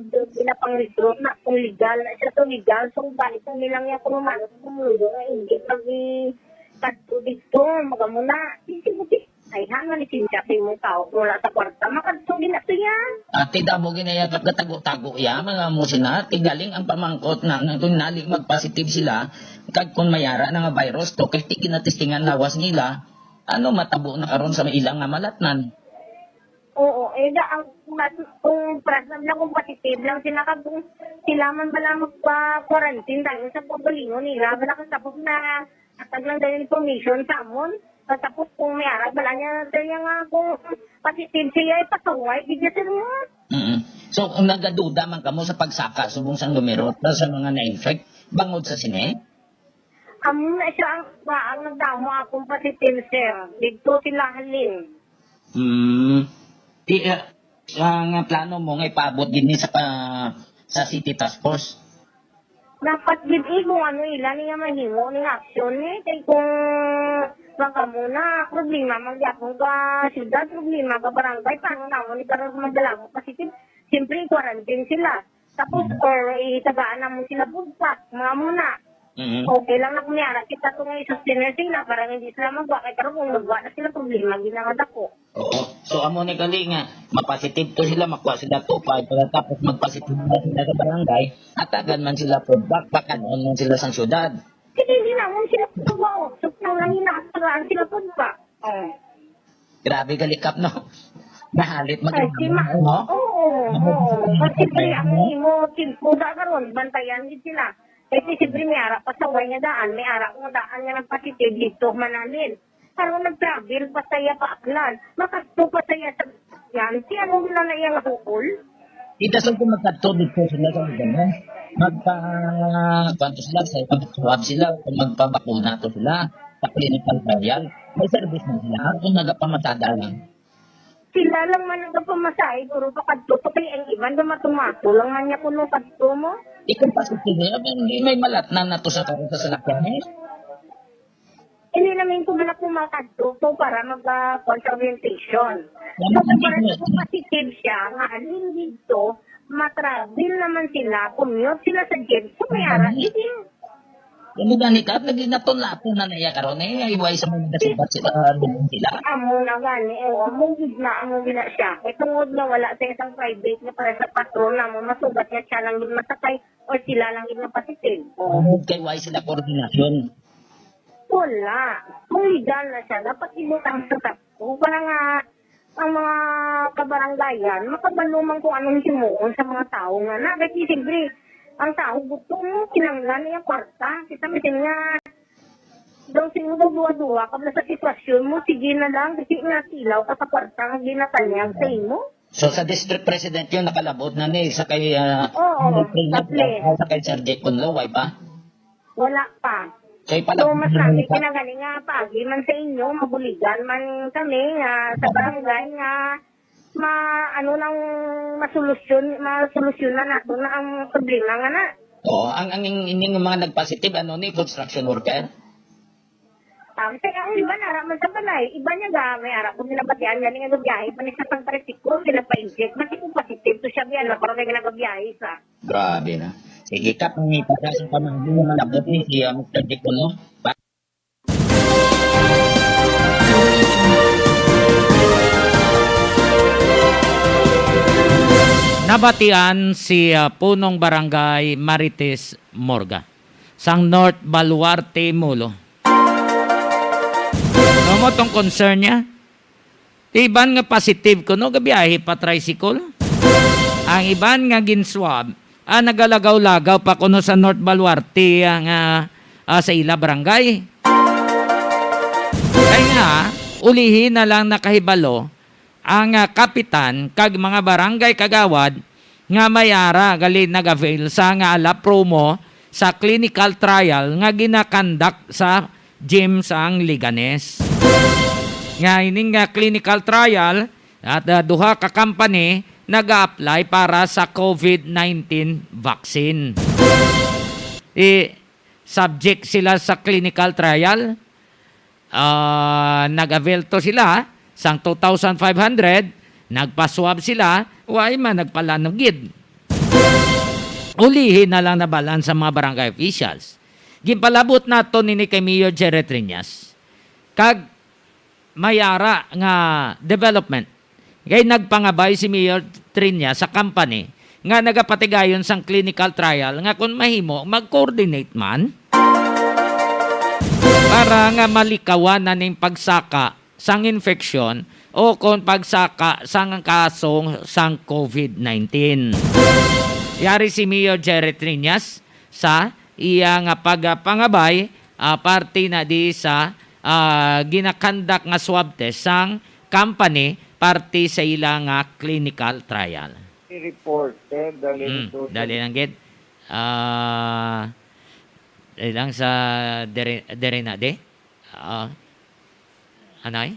pinapang-recruit na, kung legal na siya to, legal. So, balik ko nilang yung kung umano sa Molo, nga hindi pag-i-, kadto dito, magamuna. Hindi mo di-, ay, ha, nga lisensya sa imong tao, wala sa kwarta, makadto din na to yan. Ate, damo ginaya katago-tago ya, mga mo sina, tigaling ang pamangkot na, nga kung nali mag-positive sila, kag kung mayara na nga virus to, kay ti ginatestingan lawas nila, ano, matabo na karon sa ilang nga malatnan. Oo, eh, da, ang, mas, kung prasad lang, kung positive lang sila, kag kung sila man bala magpa-quarantine, dahil sa pagbalingon nila, bala kung tapos na, atag lang dahil information sa amon, tapos kung may arag, bala niya, kaya nga, kung positive siya, ipasaway, di siya mo. Mm. So, kung nagaduda man kamo sa pagsaka subong sang numero sa mga na-infect, bangod sa sini? Amo na siya ang, ang nagdamo akong positive, sir. Dito sila halin. Hmm. Di, ah, ang plano mo nga ipaabot gid ni sa, ah, sa City Task Force? Dapat gid, eh, kung ano ila niya mahimo ning action, eh. Kay kung baka mo na, problema man gyapon ka syudad, problema ka barangay, paano namon ni karon madala mo positive? Siyempre, quarantine sila. Tapos, Mhm. or itagaan namon sila food pack, mga muna. Mhm. Okay lang na kung may ara kita to nga i-sustainer sila para hindi sila magwa. Kay karon kung magwa na sila, problema gid na nga dako. Oo. So, amo ni gali nga, mapositive to sila, makuha sila two five, pagkatapos magpositive na sila sa barangay, atagan man sila food pack, pakanon man sila sang syudad. Sige, hindi namon sila magwa. So, kung lang hinahatagaan sila food pack. Oh. Grabe ka likap, no? Nahalit mag-, Ay, si ma-, no? Oo, oo. Kasi kaya ang imo, timpuda karon, bantayan gid sila. Kasi siyempre, may ara pa sa way nga daan, may ara nga daan nga nagpositive dito, Manalin. Karon nag-travel pa saya pa Aklan. Makasto pa saya sa yan. Si ano nila na iyang hukol? Ita sa kung magkadto dito sila sa lugar, no? Magpa-, kwanto sila, sa magpa-swab sila, kung magpabakuna to sila, sa clinical trial. May service na sila, kung nagapamasada lang. Sila lang man nagapamasahe, puro pa kadto. Pati ang iban, ba matumato lang man niya kuno kadto mo? Ikaw pa sa sila, may, may malatnan na to sa karon sa salakyan, eh. Hindi namin ko man ako makadto po para mag, ah, kuwan sa orientation. So, kung para kung positive siya, nga alin dito, matravel naman sila, commute sila sa J E P. So, may ara, hindi. Ano gani ka? Lagi na to, lato na na iya karon eh. Ay, why sa mga nagasibat sila, ah, doon sila? Amo na gani, eh, amo gid na, amo gid na siya. Eh, tungod na wala sa isang private nga para sa patrol na mo, masugat nga siya lang gid masakay o sila lang gid na positive. Oo. Ano kay why sila coordination? Wala. Kung legal na siya, dapat ibutang sa tapo. Para nga, ang mga kabarangayan, makabalo man kung anong himuon sa mga tao nga na. Kasi siyempre, ang tao gusto mo, kinanglan niya kwarta. Kita mo din nga, daw sa inyo daw duwa-duwa, kabla sa sitwasyon mo, sige na lang, kasi nga silaw ka sa kwarta, ang ginatanyag sa imo. So, sa district president yun, nakalabot na ni, sa kay, ah, Oo, President, sa kay Sir Jake Conlaway pa? Wala pa. Kay pala, So, mas lagi kinagali nga paagi man sa inyo, mabuligan man kami nga sa barangay nga ma-, ano lang, masolusyon, masolusyonan nato na ang problema nga na. Oo, ang, ang in-, ining mga nagpositive, ano ni, construction worker? Ang sa ang iba na, ara man sa balay. Iba niya ga, may ara po nila batian, gani nga gabiyahe pa ni sa San Francisco, sila pa-inject. Mas positive to siya, biyan, na parang kaya nagabiyahe sa Grabe na. Sige, Kap, may pagkasang pamangkin nga malabot ni si, ah, Mister Dick, no? Nabatian si, ah, Punong Barangay Marites Morga sang North Baluarte, Molo. Ano mo tong concern niya? Iban nga positive kuno gabiyahe pa tricycle. Ang iban nga gin-swab, ah, nagalagaw-lagaw pa kuno sa North Baluarte, ah, nga, ah, sa ila barangay. Kay nga, ulihi na lang nakahibalo ang, ah, kapitan kag mga barangay kagawad nga may ara gali nag-avail sa nga ala promo sa clinical trial nga ginakandak sa gym sang Leganes. Nga ining, ah, clinical trial at, ah, duha ka company nag-a-apply para sa COVID nineteen vaccine. I, subject sila sa clinical trial. Ah, nag-avail to sila sang two thousand five hundred, nagpa-swab sila, wa man nagpalanugid. Ulihi na lang nabalaan sa mga barangay officials. Ginpalabot nato nini kay Mayor Jerry Triñas. Kag may ara nga development. Kay nagpangabay si Mayor Triñas sa company nga nagapatigayon sang clinical trial nga kon mahimo, mag-coordinate man para nga malikawan na ning pagsaka sang infeksyon o kon pagsaka sang kaso sang COVID nineteen. Yari si Mayor Jerry Triñas sa iya nga pagpangabay, ah, parte na di sa, ah, ginakandak nga swab test sang company parte sa ila nga clinical trial. I-report, eh, dali Mm, ito sa dali lang gid. Ah, dali lang sa diri, diri na di. Ah, anay?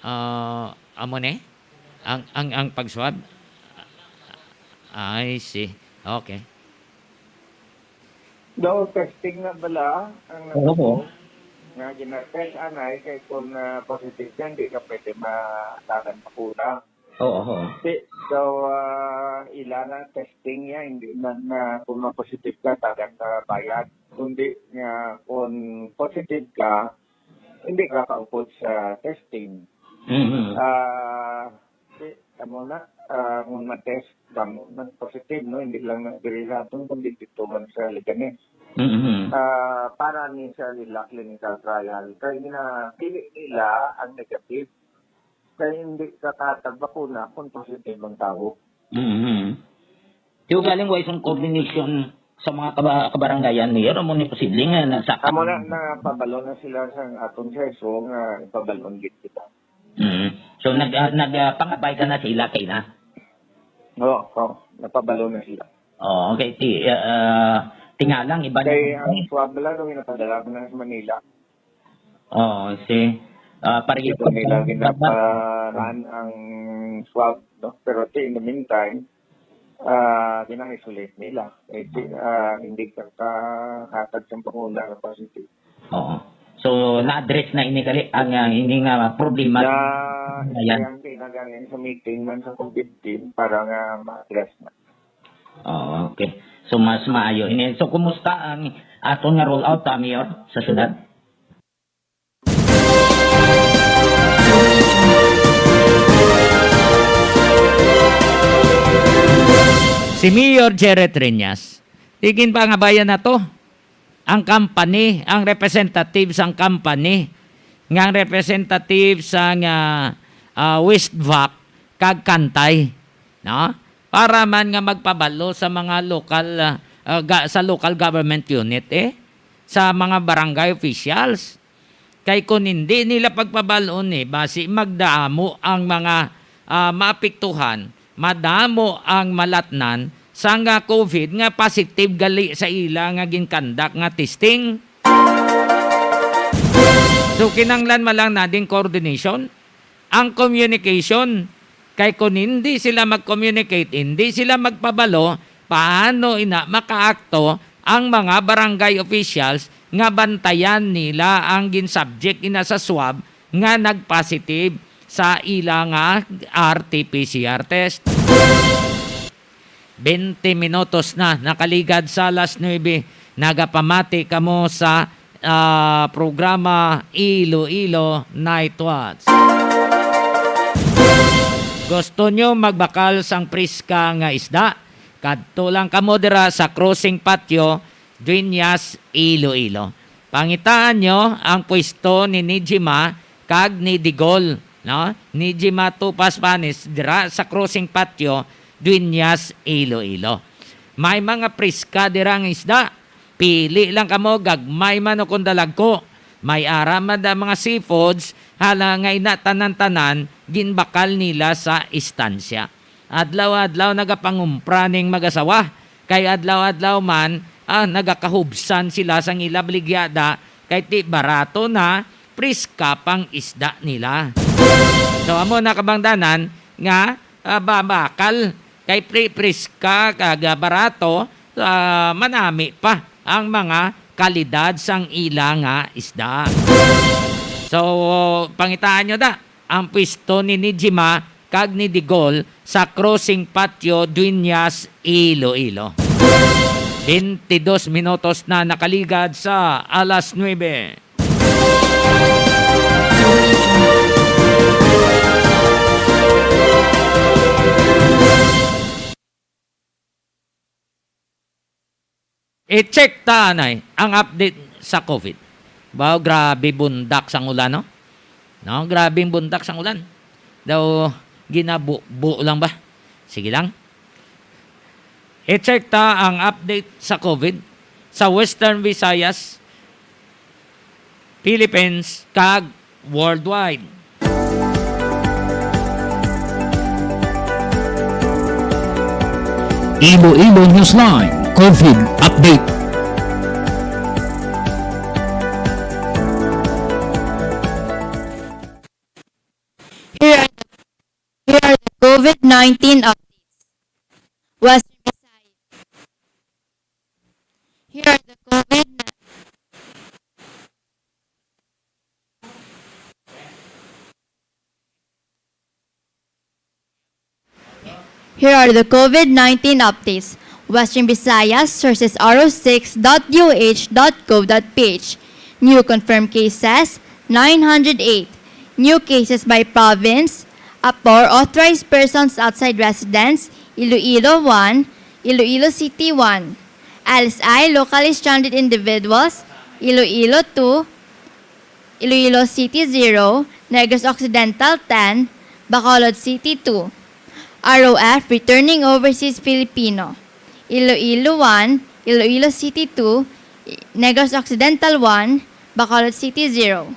Ah, amo ni? Ang, ang, ang pag-swab? I see. Okay. Daw testing na bala ang Oo po. Nagtuo nga gina-test anay kay kung, ah, positive ka, hindi ka pwede matagan pa kulang. Oo, oo. Di, daw, ah, ila na testing niya, hindi na, na kung ma-positive ka, tagan ka bayad. Kundi nga kung positive ka, hindi ka kaupod sa testing. Mhm. Ah, di, amo na, ah, kung ma-test, kamo na positive, no? Hindi lang na diri sa aton, kundi dito man sa Leganes. Mhm. Ah, para ni sa ila clinical trial, kay ginapili nila ang negative. Kay hindi ka katag bakuna kung positive ang tao. Mhm. Di ugaling wa isang coordination sa mga kaba-, kabarangayan, Mayor, amo ni posible nga nasa Amo na, napabalo na sila sa aton seso nga ipabalon gid kita. Mhm. So, nag-, ah, nag-, ah, pangabay ka na sa ila kay na? Oo, oo. Napabalo na sila. Oo, okay. Ti-, ah, ah, tingalang iba na Kay ang swab lang, nung napadala ko na sa Manila. Oo, si, ah, pareho Dito nila ginaparan ang swab, no? Pero ti, in the meantime, ah, gina-isolate nila. Eh, ti, ah, hindi ka kahatag sa bakuna na positive. Oo. So, na-address na ini kali ang, ah, ini nga problema. Na, yan. Kaya ang pinagaling sa meeting man sa COVID team para nga ma-address na. Oh, okay. So, mas maayo ini. So, kumusta ang aton nga rollout, ah, Mayor, sa syudad? Si Mayor Jerry Triñas, ginpangabayan nato ang company, ang representative sang company, nga ang representative sang, ah, ah, Westvac kag Kantay, no? Para man nga magpabalo sa mga lokal, ah, ah, ga-, sa local government unit, eh, sa mga barangay officials. Kay kun hindi nila pagpabal-on ni, basi magdamo ang mga, ah, maapektuhan, madamo ang malatnan sang, ah, COVID nga positive gali sa ila nga ginkandak nga testing. So, kinahanglan man lang na ding coordination, ang communication. Kay kun hindi sila mag-communicate, hindi sila magpabalo, paano ina makaakto ang mga barangay officials nga bantayan nila ang gin-subject ina sa swab nga nag-positive sa ila nga R T P C R test? Twenty minutos na nakaligad sa alas nuebe. Nagapamati kamo sa, ah, programa Iloilo Night Watch. Gusto nyo magbakal sang priska nga isda? Kadto lang kamo dira sa Crossing Patio, Dueñas, Iloilo. Pangitaan nyo ang pwesto ni Nijima kag ni Digol, no? Nijima Tupas Panis dira sa Crossing Patio, Dueñas, Iloilo. May mga priska dira nga isda. Pili lang kamo, gagmay man o kon dalagko. May ara man da mga seafoods, hala nga ina tanan-tanan ginbakal nila sa istansya. Adlaw-adlaw nagapangumpra ning mag-asawa, kay adlaw-adlaw man, ah, nagakahubsan sila sang ila baligyada, kay ti barato na, priska pang isda nila. So, amo na kabangdanan nga, ah, ba-, bakal kay pri-, priska kag, ah, barato, ah, manami pa ang mga kalidad sang ila nga isda. So, pangitaan nyo da ang pwesto ni Nijima kag ni Digol sa Crossing Patio, Dueñas, Iloilo. Twenty-dos minutos na nakaligad sa alas nuebe. I-check ta anay ang update sa COVID. Wow, grabe bundak sang ulan, no? No, grabe ang bundak sang ulan. Daw ginabubo lang ba? Sige lang. I-check ta ang update sa COVID sa Western Visayas, Philippines, kag worldwide. Iloilo Newsline COVID Update. Here are the, here are the COVID nineteen updates. Western Visayas. Here are the COVID ni-, Here are the COVID nineteen updates. Western Visayas, sources R O six dot U H dot gov dot P H. New confirmed cases, nine hundred eight. New cases by province, Apor, authorized persons outside residence, Iloilo, one, Iloilo City, one. L S I, locally stranded individuals, Iloilo, two, Iloilo City, zero, Negros Occidental, ten, Bacolod City, two. R O F, returning overseas Filipino, Iloilo, one, Iloilo City, two, Negros Occidental, one, Bacolod City, zero.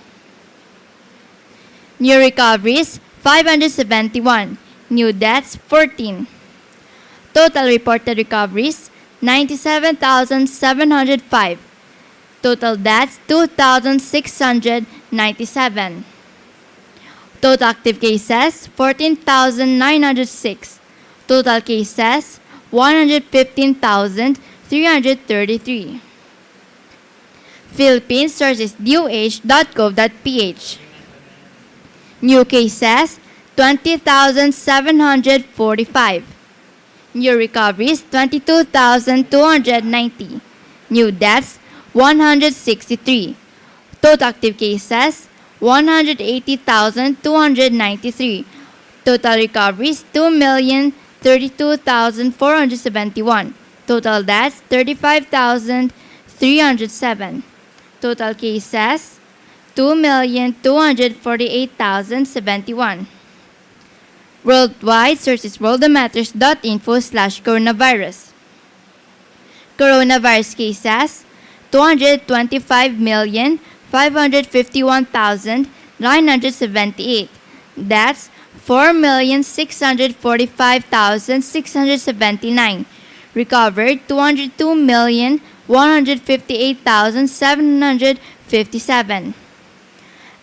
New recoveries, five hundred seventy-one. New deaths, fourteen. Total reported recoveries, ninety-seven thousand seven hundred five. Total deaths, two thousand six hundred ninety-seven. Total active cases, fourteen thousand nine hundred six. Total cases, one hundred fifteen thousand three hundred thirty-three. Philippines, sources D O H dot gov dot P H. New cases, twenty thousand seven hundred forty-five. New recoveries, twenty-two thousand two hundred ninety. New deaths, one hundred sixty-three. Total active cases, one hundred eighty thousand two hundred ninety-three. Total recoveries, two million thirty-two thousand four hundred seventy-one. Total deaths, thirty-five thousand three hundred seven. Total cases, two million two hundred forty-eight thousand seventy-one. Worldwide, search is worldometers dot info slash coronavirus. Coronavirus cases, two hundred twenty-five million five hundred fifty-one thousand nine hundred seventy-eight. Deaths, four million six hundred forty-five thousand six hundred seventy-nine. Recovered, two hundred two million one hundred fifty-eight thousand seven hundred fifty-seven.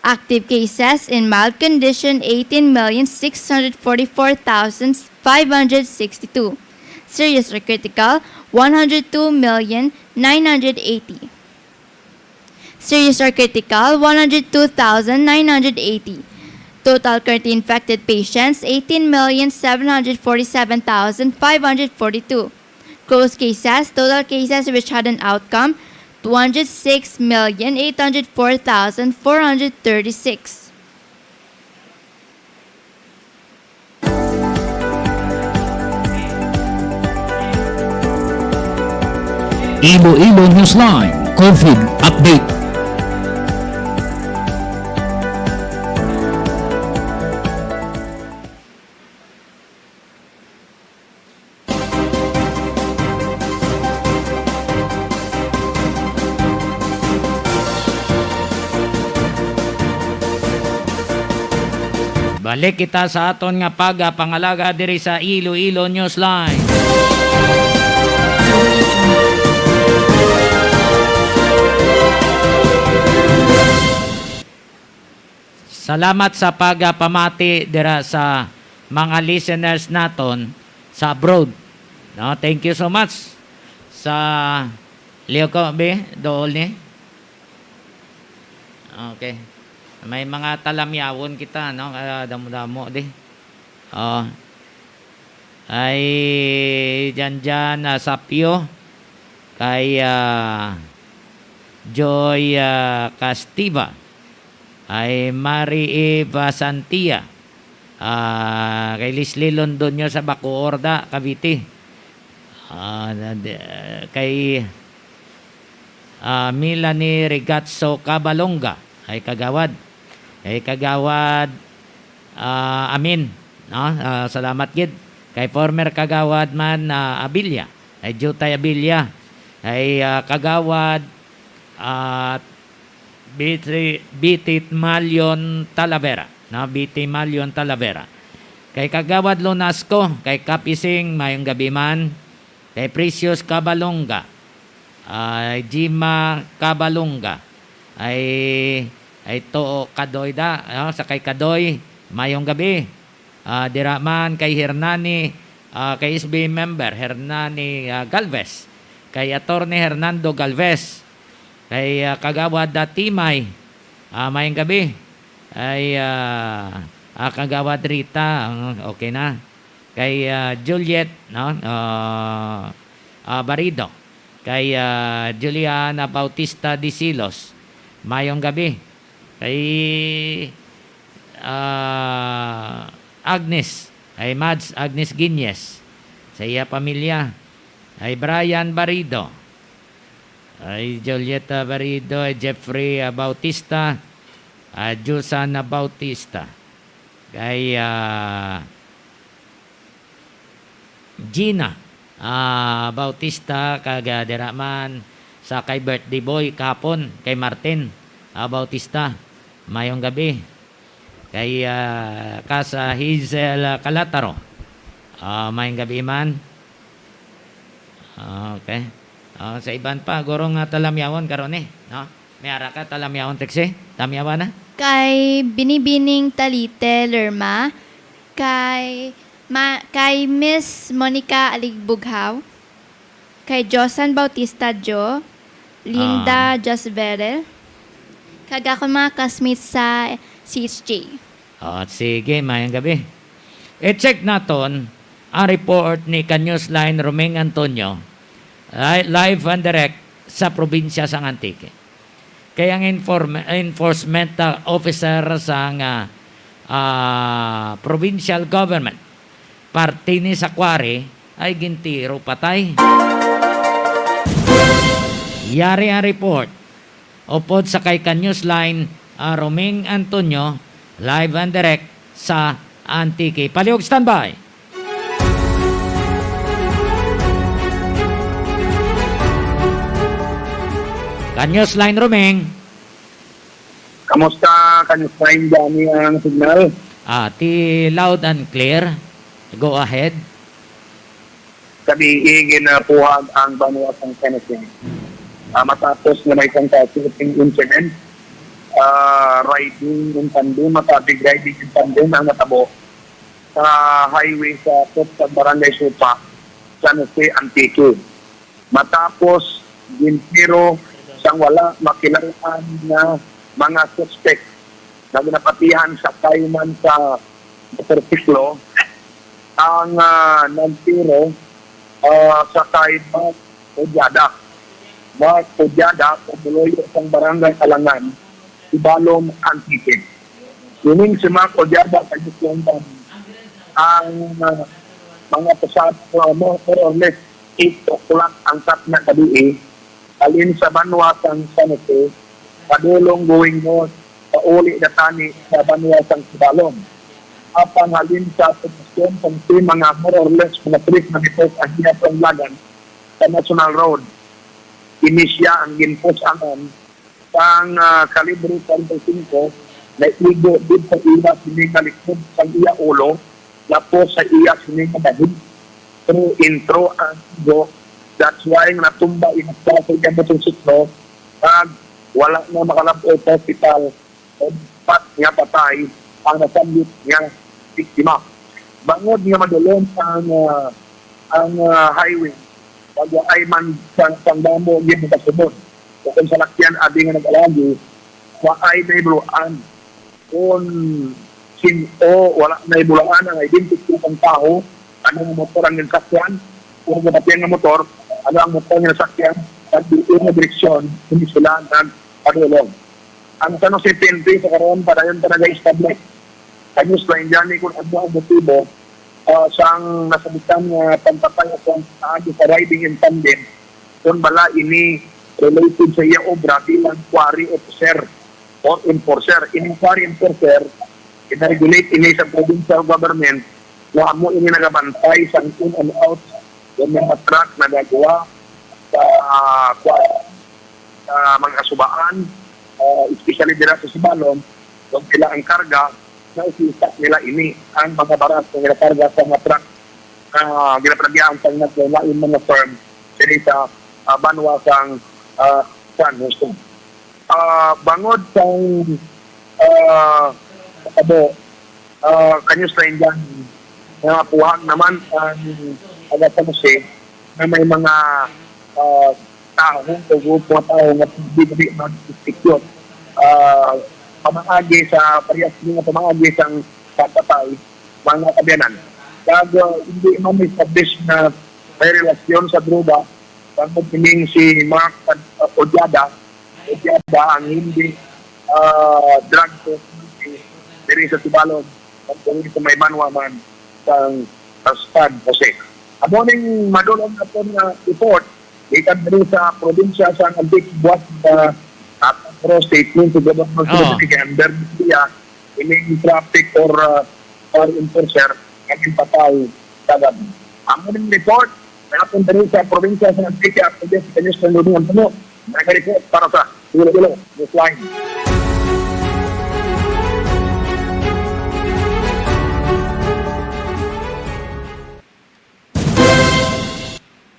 Active cases in mild condition, eighteen million six hundred forty-four thousand five hundred sixty-two. Serious or critical, one hundred two million nine hundred eighty. Serious or critical, one hundred two thousand nine hundred eighty. Total currently infected patients, eighteen million seven hundred forty-seven thousand five hundred forty-two. Closed cases, total cases which had an outcome, two hundred six million eight hundred four thousand four hundred thirty-six. Iloilo Newsline COVID Update. Balik kita sa aton nga pagpangalaga diri sa Iloilo Newsline. Salamat sa pagpamati dira sa mga listeners naton sa abroad. No, thank you so much sa liyo ko, be, dool ni. Okay. May mga talamyawon kita, no? Kaya damo-damo di. Oh. Ay, Janjan, ah, Sapyo, kay, ah, Joy, ah, Castiva, ay Mary Eva Santia, ah, kay Leslie Londoño sa Bacoor da, Cavite. Ah, na-, di-, kay, ah, Melanie Regatso Cabalonga, ay kagawad. Kay kagawad, ah, Amin, no? Ah, salamat gid. Kay former kagawad man, ah, Abilia, ay Jutay Abilia, ay, ah, kagawad, ah, Biti-, Bitit Malion Talavera, no? Biti Malion Talavera. Kay kagawad Lunasco, kay Kapising, mayong gabi man. Kay Precious Cabalonga, ay Jima Cabalonga, ay, ay Tuo Kadoy da, ah, sa kay Kadoy, mayong gabi. Ah, dira man kay Hernani, ah, kay S B member, Hernani, ah, Galvez, kay Attorney Hernando Galvez, kay, ah, Kagawad, ah, Timay, ah, mayong gabi. Ay, ah, ah, Kagawad Rita, ah, okay na. Kay, ah, Juliet, no? Ah, ah, Barido. Kay, ah, Juliana Bautista Disilos, mayong gabi. Kay, ah, Agnes, ay Mads Agnes Guiñez, sa iya pamilya. Ay Brian Barido, ay Julieta Barido, ay Jeffrey, ah, Bautista, ah, Jusana Bautista. Kay, ah, Gina, ah, Bautista, kag, ah, dira man sa kay birthday boy kahapon, kay Martin, ah, Bautista. Mayong gabi. Kay, ah, ka sa Hazel, ah, Calataro. Ah, mayong gabi man. Ah, okay. Ah, sa iban pa, guro nga talamyawon karon eh, no? May ara ka talamyawon, Trixie? Tamyawa na? Kay Binibining Talite Lerma, kay ma-, kay Miss Monica Aligbughaw, kay Josan Bautista Jo, Linda Ah. Jasbere. Kag ako, mga classmates sa C H J. Oh, sige, mayang gabi. I-check naton ang report ni ka-Newsline Roming Antonio, li-, live and direct sa probinsya sang Antique. Kay ang inform-, enforcement, ah, officer sang, ah, ah, provincial government, parte ni sa quarry, ay gintiro patay. Yari ang report. Upod sa kay ka-Newsline, ah, Roming Antonio, live and direct sa Antique. Palihog, standby. Ka-Newsline, Roming. Kamusta, ka-Newsline, Danny, ang signal? Ah, ti loud and clear. Go ahead. Gabii ginapuhag ang banwa sang San Jose. Ah, matapos nga may isang shooting incident, ah, riding in tandem, masabi riding in tandem ang natabo sa highway sa Cotabato, Barangay Supa, San Jose, Antique. Matapos gintiro sang wala makilal-an nga mga suspek nga ginapatihan sa kaiman sa motorsiklo ang, ah, nagtiro, ah, sa kay Mark Ojada. Mark Ojada, pumuloyo sang Barangay Alangan, Sibalom, Antique. Ining si Mark Ojada, kay Miss London, ang, ah, mga pasad, ah, more, more or less eight o'clock ang kat na gabi, eh, halin sa banwa sang San Jose, padulong going north, pauli na tani sa banwa sang Sibalom. Apang halin sa poblasyon, kung si mga more or less mga three kilometers ang iya panglagan sa National Road, ini siya ang ginpus-angan sang, ah, kalibre forty-five, naigo did sa iya sini nga likod sang iya ulo, lapos sa iya sini nga bahig, through and through ang igo. That's why nga natumba ina sa iya motorsiklo, kag wala na makalab-ot sa ospital, pat nga patay ang nasambit nga biktima. Bangod nga madulom ang, ah, ang, ah, highway, kag waay man sang, sang damo gyud nagasunog o kon salakyan abi nga nag-alagi, waay nahibaluan kon sin-o, wala nahibaluan ang identity sang tawo, ano nga motor ang ginsakyan, kung ano nga motor, ano ang motor nga nasakyan, kag diin nga direksyon kini sila nagpadulong. Ang San Jose P N P sa karon padayon pa naga-establish. Kag mas lain gani kung ano ang motibo, ah, sang nasabitan nga pagpatay sa paagi sa riding in tandem, kung bala ini related sa iya obra bilang quarry officer or enforcer. Ining quarry enforcer, gina-regulate ini sa provincial government nga amo ini nagabantay sang in and out nga mga truck nagagwa sa, ah, kwa-, sa mga kasubaan, ah, especially dira sa Sibalom, kung pila ang karga, naisisa nila ini ang mga barato nga karga sa mga truck, ah, ginapanagyahan sa mga lain mga firm diri sa, ah, banwa sang, ah, San Jose. Ah, bangod sang, ah, abo, ah, ka-Newsline dyan, nga puhag naman ang taga San Jose na may mga, ah, tawo o grupo nga tawo nga pwede dili mag-execute, ah, pamaagi sa parehas nga pamaagi sang pagpatay, mga kaabyanan. Kag, ah, hindi man establish na may relasyon sa droga, bangod kining si Mark, ah, Odiada, Odiada ang hindi, ah, drug test diri sa Sibalom, at kung sa may banwa man sang, sa San Jose. Amo ning madulom naton nga report gikan diri sa probinsya sa Antique, buhat sa, ah, pro statement sa Governor Oo. Secretary kay Amber Mejia, ining traffic or, ah, or enforcer nga ginpatay kagabi. Amo ning report naton diri sa probinsya sa Antique, ako din sa Kanyos ng Lubingan Puno. Nag-report para sa Iloilo Newsline.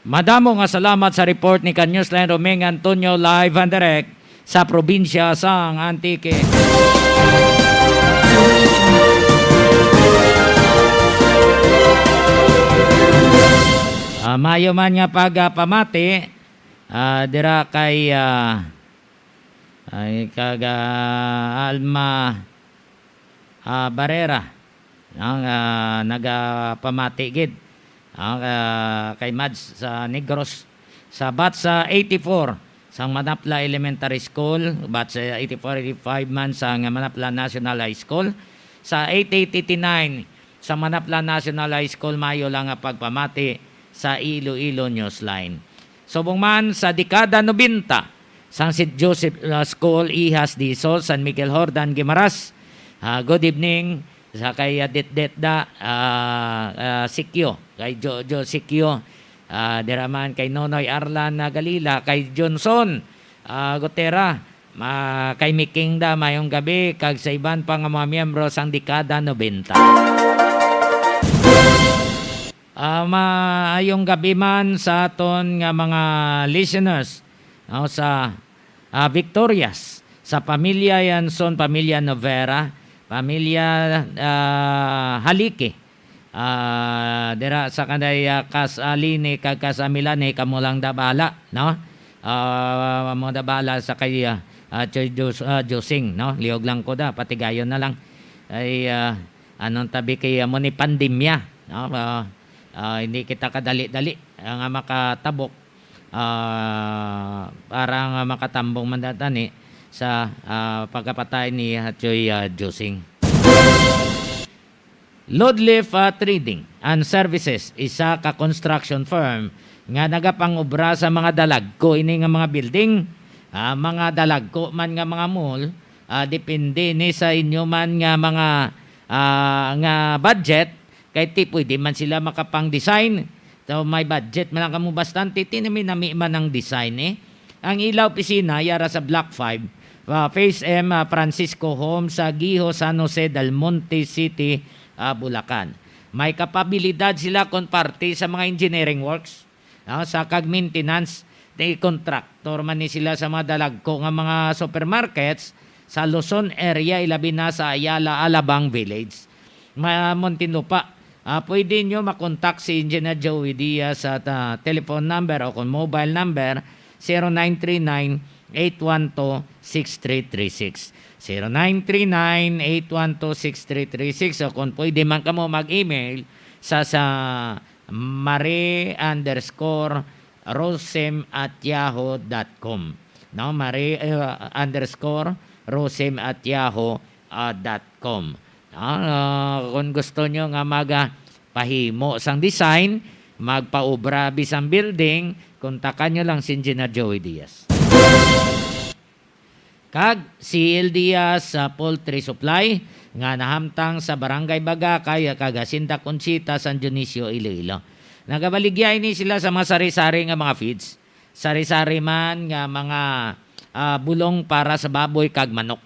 Madamo nga salamat sa report ni ka-Newsline Roming Antonio, live and direct sa probinsya sang Antique. Ah, maayo man nga pagpamati, Ah, dira kay, ah, ay, kag, ah, Alma, ah, Barrera, no, nga nagapamati gid, no, ah, kay Mads sa Negros, sa batch sa eighty-four sang Manapla Elementary School, batch sa eighty-four eighty-five man sang Manapla National High School, sa eighty-eight eighty-nine sa Manapla National High School, maayo lang nga pagpamati sa Iloilo Newsline. Subong man sa dekada nobenta, sang Saint Joseph, uh, School, Ihas, Dizon, San Miguel, Jordan, Guimaras. Ah, good evening sa kay, uh, Detdet da, ah, ah, Sikyo, kay Jojo Sikyo. Ah, dira man kay Nonoy Arlan na Galila, kay Johnson, ah, Gutera, ma-, kay Miking da, mayong gabi, kag sa iban pa nga mga miyembro sang dekada nobenta. Ah, maayong gabi man sa aton nga mga listeners, no, sa, ah, Victorias, sa pamilya Yanson, pamilya Novera, pamilya, ah, Haliki. Ah, dira sa kanay, ah, Kas Aline kag Kas Amilane, kamo lang da bahala, no? Ah, mo da bahala sa kay, ah, ah, Choy Jos-, ah, Josing, no? Liog lang ko da, patigayon na lang. Ay, ah, anong tabi kay, ah, mo ni pandemya, no? Ah, ah, hindi kita kadali-dali, ah, nga makatabok, ah, para nga makatambong man da tani sa, ah, pagkapatay ni, ah, Choy, ah, Josing. Lodlif, ah, Trading and Services, isa ka construction firm nga nagapangobra sa mga dalagko ini nga mga building, ah, mga dalagko man nga mga mall, ah, depende ni sa inyo man nga mga, ah, nga budget, kay ti pwede man sila makapang-design. So, may budget man lang kamo bastante, ti nami-nami man ang design, eh. Ang ila opisina yara sa Block five, ah, Phase M, ah, Francisco Home sa Giho, San Jose del Monte City, ah, Bulacan. May kapabilidad sila kon parte sa mga engineering works, no, sa kag maintenance. Di kontraktor man ni sila sa mga dalagko nga mga supermarkets sa Luzon area, ilabi na sa Ayala, Alabang Village. Ma-, Muntinlupa. Ah, pwede nyo makontak si Engineer Joey Diaz sa ta-, telephone number o kung mobile number, zero nine three nine, eight one two, six three three six. Zero nine three nine, eight one two, six three three six. O kung pwede man kamo mag-email sa, sa mare underscore rosem at yahoo dot com. No, mare, eh, underscore rosem at yahoo, ah, dot com. Ah, kung gusto nyo nga mag, ah, pahimo sang design, magpaobra bisan building, kontakan nyo lang si Engineer Joey Diaz. Kag si L Diaz sa Poultry Supply nga nahamtang sa Barangay Bagakay kag Hacienda Conchita, San Dionisio, Iloilo. Nagabaligya ini sila sa mga sari-sari nga mga feeds, sari-sari man nga mga, ah, bulong para sa baboy kag manok.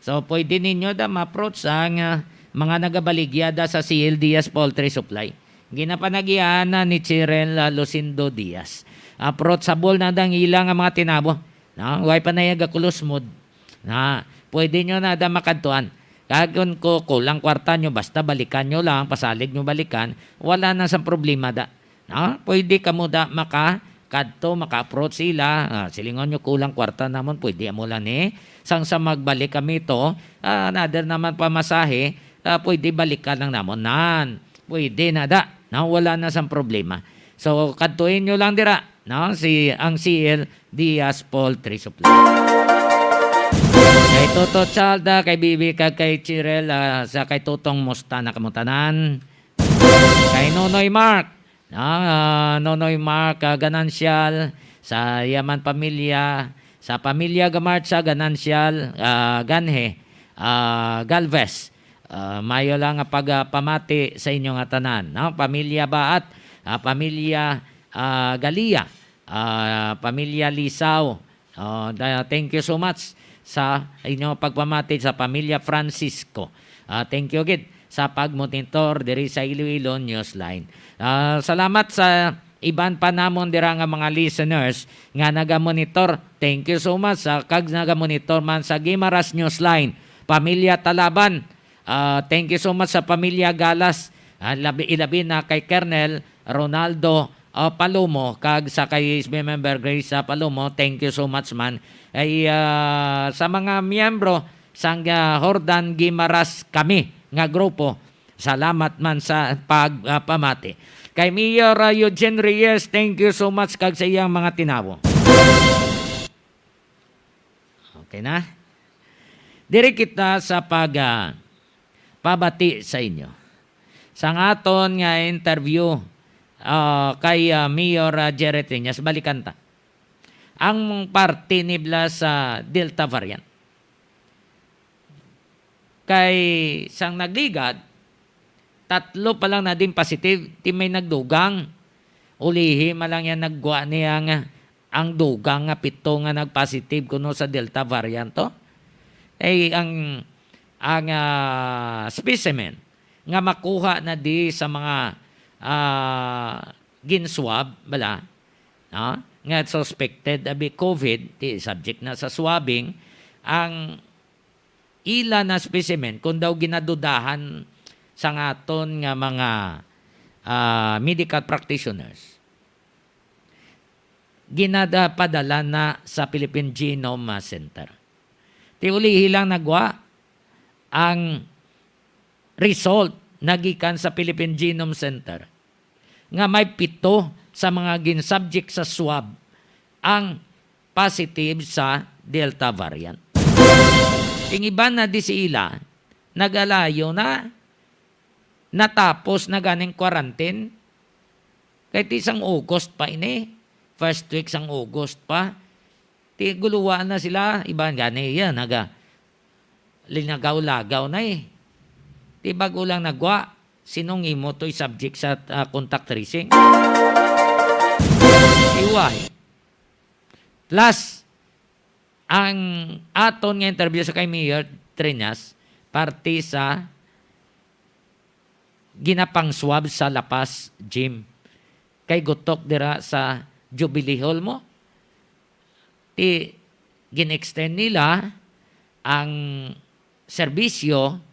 So, pwede ninyo da ma-approach ang, ah, mga nagabaligya da sa C L Diaz Poultry Supply. Ginapanagianan ni Cheryl, ah, Lucindo Diaz. Approachable na dang ila nga mga tinabo. No? Way pa na iya gakulusmod. Na, pwede nyo na da makadtuan. Kag kun ko, kulang kwarta nyo, basta balikan nyo lang, pasalig nyo balikan, wala na sa problema da. No? Pwede kamo da makakadto, maka-approach sila. Ah, silingon nyo, "Kulang kwarta namon, pwede amo lang ni. Sang sa magbalik kami to, ah, another naman pamasahe, ah, pwede balikan lang namon." Nan, pwede na da. No? Wala na sang problema. So, kadtuin nyo lang dira, no? Si, ang C L Diaz Poultry Supply. Kay Toto Chalda, kay Bibi, kag kay Chirel, ah, sa kay Tutong Musta na kamo tanan. Kay Nonoy Mark, no? Ah, Nonoy Mark, ah, Ganansyal, sa yaman pamilya, sa pamilya Gamarcha Ganansyal, ah, Ganhe, ah, Galvez. Ah, mayo lang nga pagpamati sa inyo nga tanan, no? Pamilya Baat, ah, pamilya, ah, Galia, ah, pamilya Lisaw. Oh, da-, thank you so much sa inyo pagpamati sa pamilya Francisco. Ah, thank you gid sa pagmonitor diri sa Iloilo Newsline. Ah, salamat sa iban pa namon dira nga mga listeners nga nagamonitor. Thank you so much sa kag nagamonitor man sa Guimaras Newsline. Pamilya Talaban, ah, thank you so much sa pamilya Galas. Ah, labi, ilabi na kay Colonel Ronaldo, ah, Palomo, kag sa kay S B member Grace, ah, Palomo, thank you so much, man. Ay, ah, sa mga miyembro sang, ah, Jordan Guimaras Kami nga grupo, salamat man sa pag, ah, pamati. Kay Mayor, ah, Eugene Reyes, thank you so much kag sa iyang mga tinawo. Okay na? Diri kita sa pag, ah, pabati sa inyo. Sang aton nga interview, ah, kay, ah, Mayor, ah, Jerry Triñas, balikan ta. Ang parte nibla sa Delta variant. Kay sang nagligad, tatlo pa lang na din positive, ti may nagdugang. Ulihi man lang yan naggwa niya nga ang dugang nga pito nga nagpositive kuno sa Delta variant to. Ay ang, ang, ah, specimen nga makuha na di sa mga, ah, ginswab, bala, no? Nga suspected abi COVID, ti subject na sa swabbing, ang ila na specimen kung daw ginadudahan sang aton nga mga, ah, medical practitioners, ginadapadala na sa Philippine Genome Center. Ti ulihi lang nagwa ang result nagikan sa Philippine Genome Center nga may pito sa mga gin-subject sa swab ang positive sa Delta variant. Ang iban na di sila, nagalayo na, natapos na ganing quarantine. Kay ti sang August pa ini, first week sang August pa. Ti guluwa na sila, iban gani, yan, naga, linagaw-lagaw na eh. Ti bago lang nagwa, sinong imo to'y subject sa, ah, contact tracing? Iway. Plus, ang aton nga interview sa kay Mayor Triñas, parte sa ginapang-swab sa La Paz Gym. Kay gutok dira sa Jubilee Hall mo, ti gin-extend nila ang serbisyo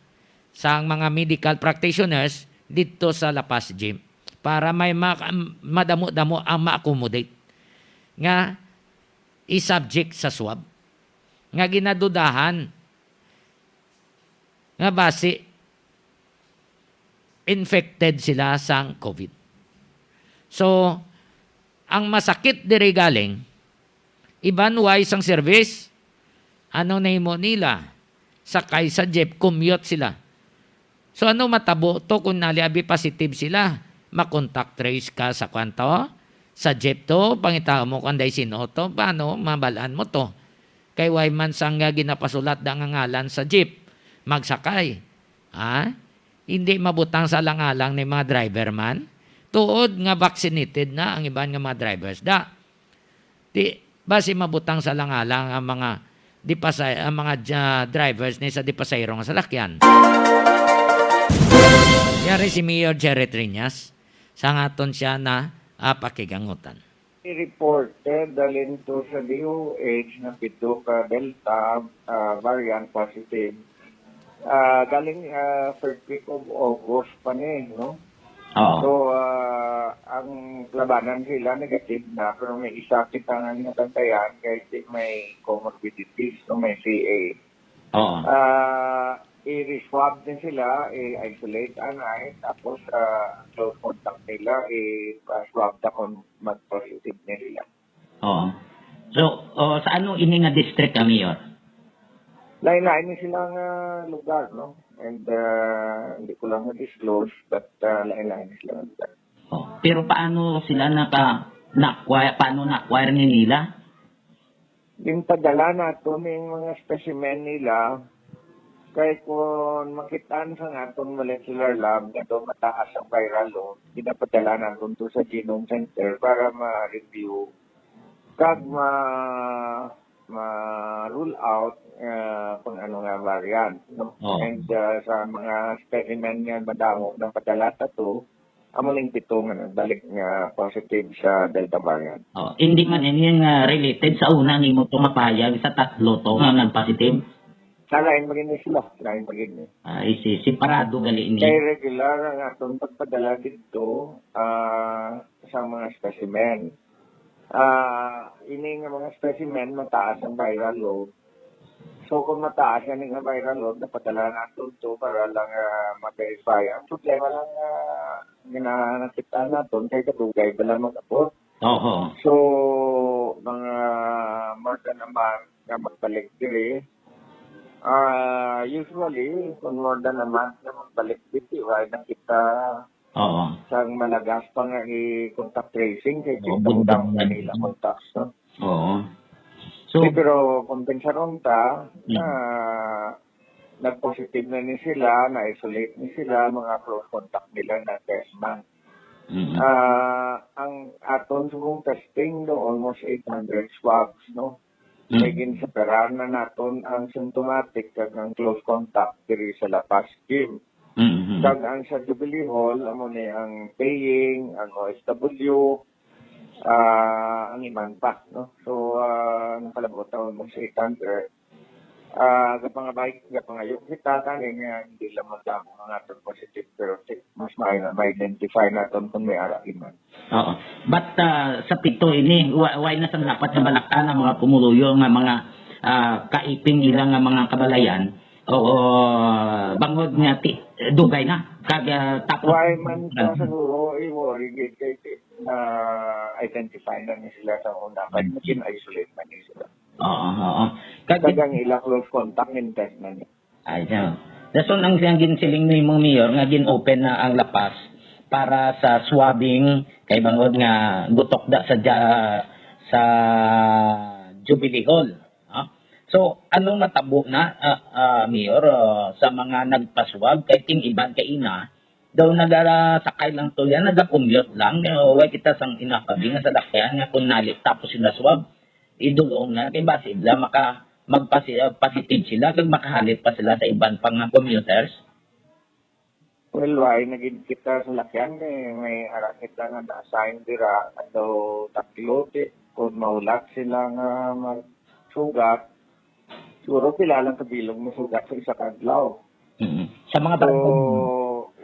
sang mga medical practitioners didto sa La Paz Gym para may ma-, madamo-damo ang ma-accommodate nga i-subject sa swab nga ginadudahan nga basi infected sila sang COVID. So, ang masakit diri galing, iban way sang service, ano nahimo nila? Sakay sa jeep, commute sila. So, ano matabo to kung nali abi positive sila? Ma-contact trace ka sa kwan to, sa jeep to, pangita mo kung anday sino to, paano mabalaan mo to? Kay way man sang nga ginapasulat da nga ngalan sa jeep, magsakay. Ha? Hindi mabutang sa alang-alang ni mga driver man. Tuod nga vaccinated na ang iban nga mga drivers da. Di, basi mabutang sa alang-alang ang mga di pasay-, ang mga ja-, drivers ni sa di pasahero nga salakyan. Yari si Mayor Jerry Triñas, sa ngaton siya na, ah, pakigangutan. Reported dalin to sa D O H nga pito ka Delta, ah, variant positive. Ah, galing, ah, first week of August pa ni, no? Oo. So, ah, ang labanan sila negative na, pero may isa kita nga ginabantayan kay di may comorbidities, no, may C A. Oo. Ah, i-re-swab din sila, i-isolate anay, tapos, ah, ang close contact nila, i-swab na kung mag-positive na sila. Oo. So, oh, sa ano ini nga district ka, Mayor? Lain-lain ni sila nga lugar, no? And, ah, hindi ko lang ma-disclose, but, ah, lain-lain ni sila nga lugar. Oh, pero paano sila naka, na-acquire, paano na-acquire ni nila? Ginpadala naton ning mga specimen nila, kay kung makitaan sa naton molecular lab nga daw mataas ang viral load, ginapadala naton to sa Genome Center para ma-review kag ma-, ma-rule out, ah, kung ano nga variant, no? Oh. And, ah, sa mga specimen nga madamo nang padala ta to, amo ning pito nga nagbalik nga positive sa Delta variant. Oh, hindi man ini nga related sa una nimo to nga pahayag sa tatlo to nga nagpositive? Nalain pa gid ni sila, lain pa gid ni. Ah, isi, separado gali ini. Kay regular ang atong pagpadala didto, ah, sa mga specimen. Ah, ini nga mga specimen, mataas ang viral load. So, kung mataas yan nga viral load, napadala naton to para lang, ah, ma-verify. Ang problema lang, ah, nga nakita naton, kay kadugay ba lang mag-abot? Oho. So, mga more than a month nga magbalik diri. Ah, usually, kung more than a month nga magbalik diri, wala na kita Oo. sang malagas pa nga i-contact tracing kay Oo, kita bundang ang na nila contacts, no? Oo. So, Eh, pero kung pinsaron ta, Mm. ah, nag-positive na ni sila, na-isolate ni sila, mga close contact nila na test man. Mm. Ah, ang aton subong testing do almost eight hundred swabs, no? Mm. May ginseparar na naton ang symptomatic kag ang close contact diri sa La Paz scheme. Mm, mm. Kag ang sa Jubilee Hall, amo ni ang paying, ang O F W, ah, ang iban pa, no? So, ah, ang palabot na almost eight hundred. Ah, gapangabay, gapangayo kita, tani nga hindi lang magdamo ang atong positive, pero ti-, mas may, ma-identify naton kung may ara iman. Oo. But, ah, sa pito ini, wa-, way na sang dapat nga balak-an ang mga pumuluyo nga mga, ah, kaiping ila nga mga kabalayan. Oo, bangod nga ti-, dugay na. Kag, ah, tapos Why man ka siguro i-worry gid kay ti-, na-identify na ni sila sa una, kag Mm. gin-isolate na ni sila. Oo, oo. Kag Kag ang ila close contact, gin-test na ni. Ay, siya. Dason ang siyang ginsiling ni mong mayor nga gin-open na ang La Paz para sa swabbing kay bangod nga gutok da sa ja-, sa Jubilee Hall, no? So, anong matabo na, ah, ah, Mayor, ah, sa mga nagpaswab kay ting iban kay ina, daw nagasakay lang to yan, nagakumyot lang, eh, way kita sang inakabi nga salakyan nga kung nali tapos sila swab, idulong na kay basi sila maka-, magpasi-, ah, positive sila kag makahalit pa sila sa iban pa nga commuters. Well, why na gid kita sa lakyan kay may ara kita nga na-assign dira, ato tatlo, ti-, kung mahulat sila nga magsugat, siguro pila lang ka bilog masugat sa isa ka adlaw. Mm. Sa mga So, barangay.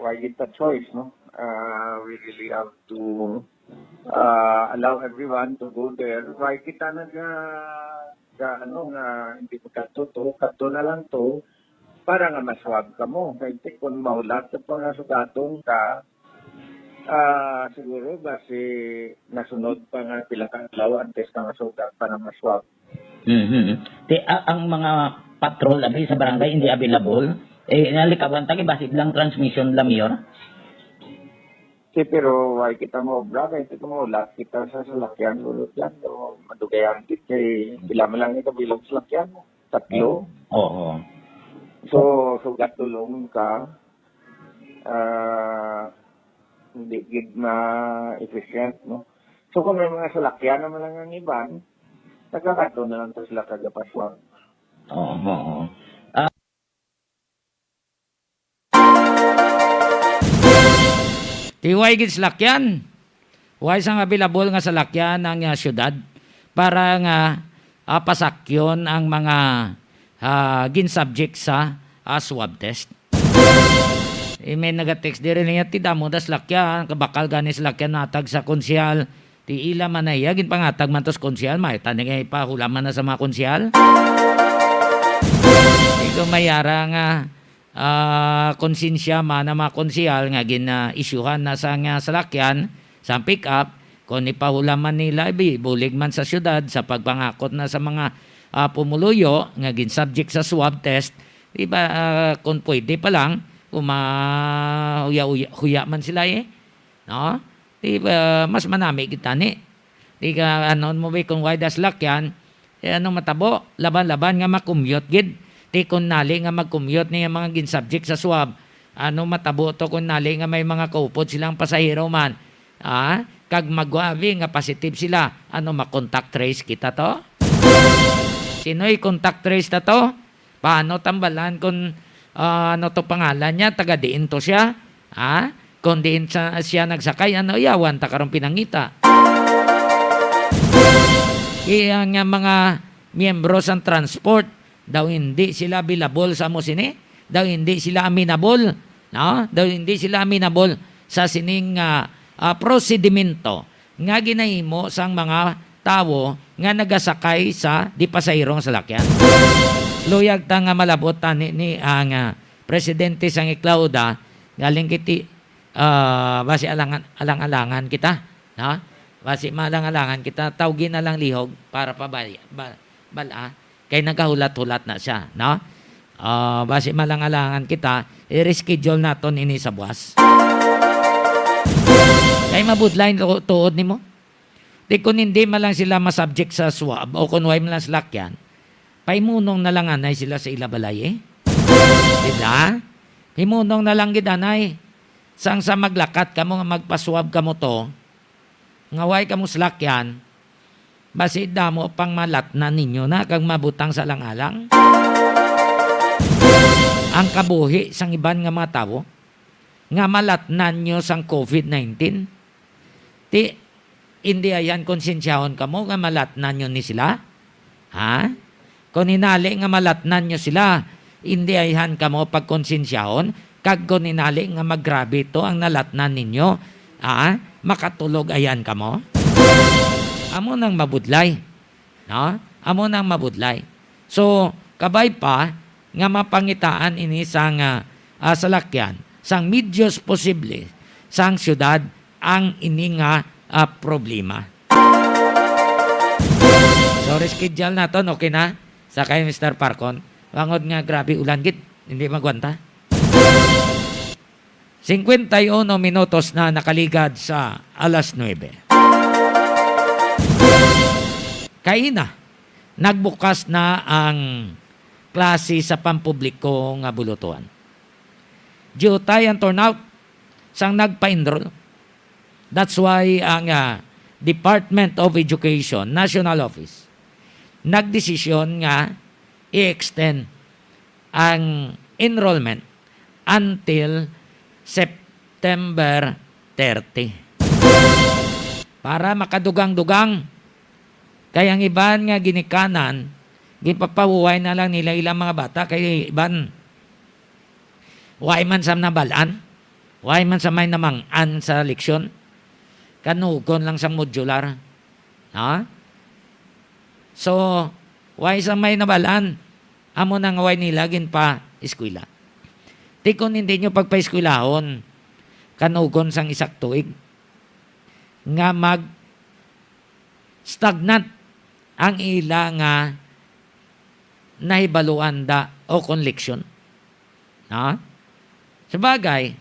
Why gid ta choice, no? Ah, we really have to, ah, allow everyone to go there. Why kita nag, ah, ga-, ano, nga hindi mo kadto to, kadto na lang to, para nga maswab kamo. Kay ti-, kung mahulat sa pangasugaton ka, ah, siguro basi nasunod pa nga pila ka adlaw antes ka masugat para maswab. Mhm. Ti, a-, ang mga patrol abi sa barangay hindi available. Eh, nalikawan ta kay basi lang transmission lang, Mayor. Si, pero why kita mo obra? Kay kita mo, lahat kita sa salakyan, lulot yan. So, madugayan gid kay pila man lang ikabilog salakyan mo. Tatlo. Oo. So, sugat tulong ka, ah, hindi gid na efficient, no? So, kung may mga salakyan naman lang ang iban, nagkakadto na lang to sila kagapaswag. Oo, oo. Ah, Ti way gid salakyan. Way sang available nga salakyan ang, ah, syudad para nga, ah, pasakyon ang mga, ah, gin-subject sa, ah, swab test. Eh, may nag-text diri niya, "Ti damo da salakyan, kabakal gani salakyan natag sa konsehal." Ti ila man na iya, ginpangatag man to sa konsehal, may tani nga ipahulaman na sa mga konsehal. Ikaw may ara nga, ah, konsensya man ang mga konsehal nga gin-isyuhan na sa nga salakyan, sa pick-up, kung ipahulaman nila, ibi-, bulig man sa syudad sa pagpangakot na sa mga, ah, pumuluyo nga gin-subject sa swab test, di ba, ah, kung pwede pa lang, kung mahuya-huya, huya man sila, eh. No? Di ba, mas manami kita ni. Di ka, ano mo ba, kung way da salakyan, eh, anong matabo? Laban-laban nga makumyot gid. Di kung nali nga magkumyot niya mga gin-subject sa swab, ano matabo to kung nali nga may mga kaupod silang pasahero man? Ah, kag magwabi nga positive sila, ano, ma-contact trace kita to? Sino'y contact trace ta to? Paano tambalan kung, ah, ano to pangalan niya? Taga diin to siya? Ha? Kung diin sa, siya nagsakay, ano, yawan ta karon pinangita. Iya nga mga miyembro sang transport, Daw hindi sila available sa amo sini, daw hindi sila amenable, no? Daw hindi sila amenable sa sining, ah, ah, prosedimento nga ginahimo sang mga tawo nga nagasakay sa di pasahero nga salakyan. Luyag ta nga malab-ot tani ni ang, ah, presidente sang Eclauda, galing kiti, ah, basi alangan, alang-alangan kita, no? Basi maalang-alangan kita, tawgi na lang lihog para pabaya, ba-, bala, kay nagahulat-hulat na siya, no? Ah, basi malang-alangan kita, i-reschedule naton ini sa buwas. Kay mabudlay tu-, tuod nimo. Di kun hindi man lang sila masubject sa swab o kun way man lang salakyan, pahimunong na lang anay sila sa ila balay, eh. Di ba? Himunong na lang gid anay. Sang sa maglakat kamo nga magpaswab kamo to, nga way kamo salakyan, basi damo pang malatnan ninyo na kag mabutang sa alang-alang. Ang kabuhi sang iban nga mga tawo nga malatnan nyo sang covid nineteen, ti, indi ayhan konsensyahon kamo nga malatnan nyo ni sila? Ha? Kon hinali nga malatnan nyo sila, indi ayhan kamo pagkonsensyahon, kag kon hinali nga magrabe to ang nalatnan ninyo, ah, makatulog ayhan kamo? Amo nang mabudlay, no? Amo nang mabudlay. So, kabay pa nga mapangitaan ini sang, ah, ah, salakyan, sang medyos posible sang siyudad ang ini nga, ah, problema. So, reschedule naton, okay na? Sa kay Mister Parcon, bangod nga grabe ulan gid, hindi magwanta. Cincuenta y uno minutos na nakaligad sa alas nuebe. Kaina, nagbukas na ang klase sa pampubliko nga bulutuhan. Diutay ang turnout sang nagpa-enroll. That's why ang, ah, Department of Education National Office nagdesisyon nga i-extend ang enrollment until September thirty. Para makadugang-dugang. Kay ang iban nga ginikanan, ginpapahuway na lang nila ilang mga bata kay iban way man sa nabal-an, way man sa may namang-an sa leksyon, kanugon lang sang modular. Ha? So, way sa may nabal-an, amo na nga way nila ginpa-eskwela. Ti kon hindi nyo pagpaeskwelahon, kanugon sang isa ka tuig, nga mag-stagnant ang ila nga nahibaluan da o kon leksyon. Ha? Sabagay,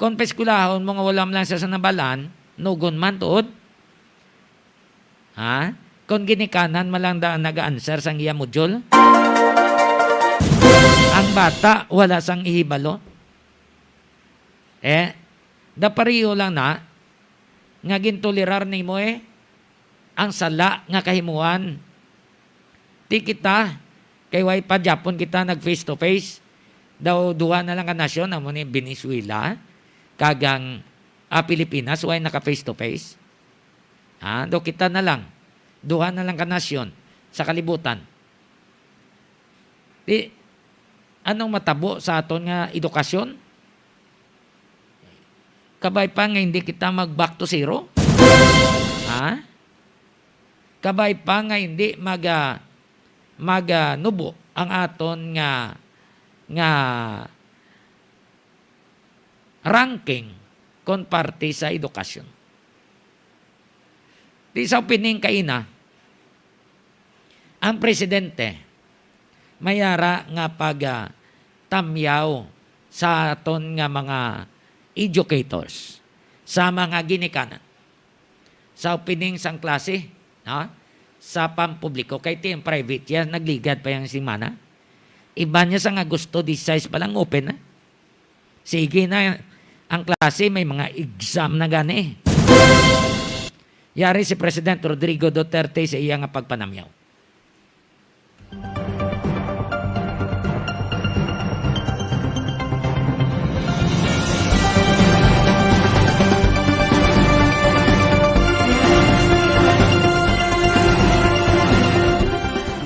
kon paeskwelahon mo nga wala man lang siya sa nabal-an, nugon man tuod. Ha? Kon ginikanan man lang da ang nag-answer sang iya module, ang bata wala sang ihibalo. Eh, da pareho lang na nga gintolerar nimo, eh, ang sala nga kahimuan. Ti kita, kay way pa gyapon kita nag face to face. Daw duha na lang ka nasyon, amo ni Venezuela, kag ang, ah, Pilipinas, way naka face to face. Ha? Daw kita na lang, duha na lang ka nasyon sa kalibutan. Ti, anong matabo sa aton nga edukasyon? Kabay pa nga hindi kita mag back to zero? Ha? Kabay pa nga hindi mag, ah, mag, ah, nubo ang aton nga, nga ranking kon parte sa edukasyon. Di sa opening kaina, ang presidente may ara nga pag, ah, tamyaw sa aton nga mga educators sa mga ginikanan. Sa opening sang klase, no? Sa pampubliko, kay ti ang private yan, nagligad pa yang semana. Iba niya sa nga gusto, disais pa lang open na. Sige na, ang klase may mga exam na gani. Yari si President Rodrigo Duterte sa iya nga pagpanamyaw.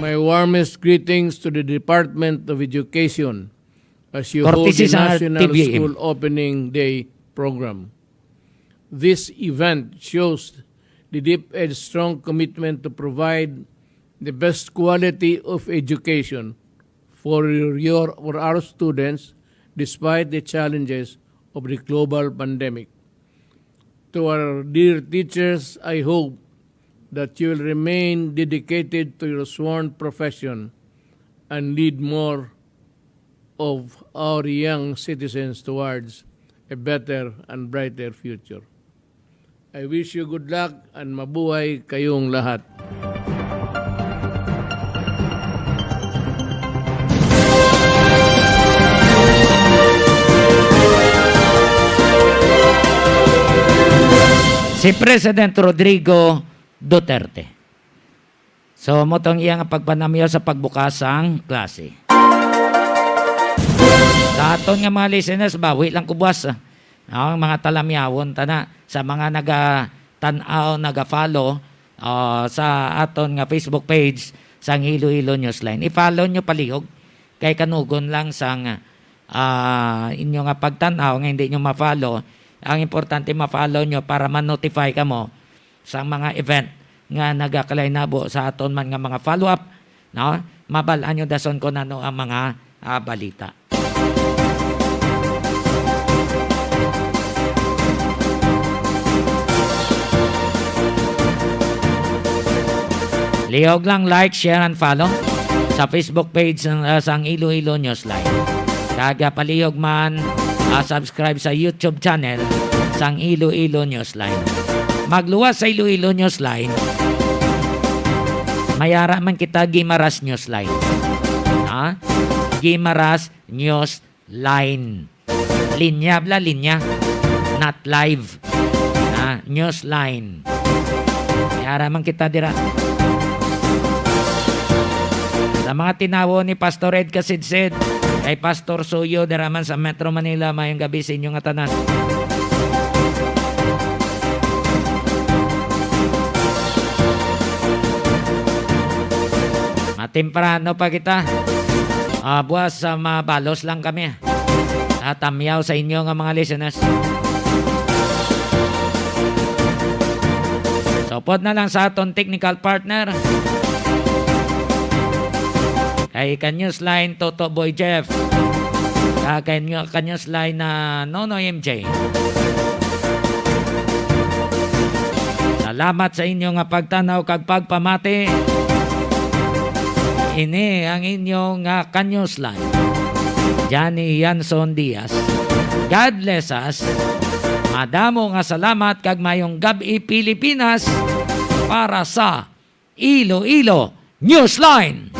May Warmest greetings to the Department of Education as you hold Courtesy the sa National T V M. School Opening Day program. This event shows the DepEd's strong commitment to provide the best quality of education for your, for our students despite the challenges of the global pandemic. To our dear teachers, I hope that you will remain dedicated to your sworn profession and lead more of our young citizens towards a better and brighter future. I wish you good luck and mabuhay kayong lahat. Si President Rodrigo Duterte. So, mo tong iya nga pagpanamyaw sa pagbukas sang klase. Sa aton nga mga listeners, bawi lang kubas, ah. No, ang mga talamyawon ta na, sa mga nagatan-aw, nagafollow, ah, sa aton nga Facebook page sang Iloilo Newsline. I-follow nyo palihog kay kanugon lang sang, ah, inyo nga pagtan-aw nga hindi nyo ma-follow. Ang importante ma-follow nyo para ma-notify kamo sang mga event nga nagakalainabo sa aton man nga mga follow-up, no? Mabal-an nyo dason kon ano ang mga, ah, balita. Lihog lang like, share, and follow sa Facebook page sang, ah, sang Iloilo Newsline. Kag, ah, palihog man, ah, subscribe sa YouTube channel sang Iloilo Newsline. Magluwas sa Iloilo Newsline, may ara man kita Guimaras Newsline. Ha? Guimaras Newsline. Linya, bala, linya. Not live. Ha? Newsline. May ara man kita dira. Sa mga tinawo ni Pastor Ed Kasidsid, kay Pastor Suyo, dira man sa Metro Manila, mayong gabi sa inyo nga tanan. Matemprano pa kita. Ah, buwas sa mabalos lang kami. Tatamyaw sa inyo nga mga listeners. Supod na lang sa aton technical partner. Kay ka Newsline, Toto Boy Jeff. Kag kay nyo-, ka Newsline na Nonoy M J. Salamat sa inyo nga pagtanaw kag pagpamati. Ini ang inyo nga ka Newsline, Johnny Yanson Diaz. God bless us. Madamo nga salamat kag mayong gab-i, Pilipinas, para sa Iloilo Newsline.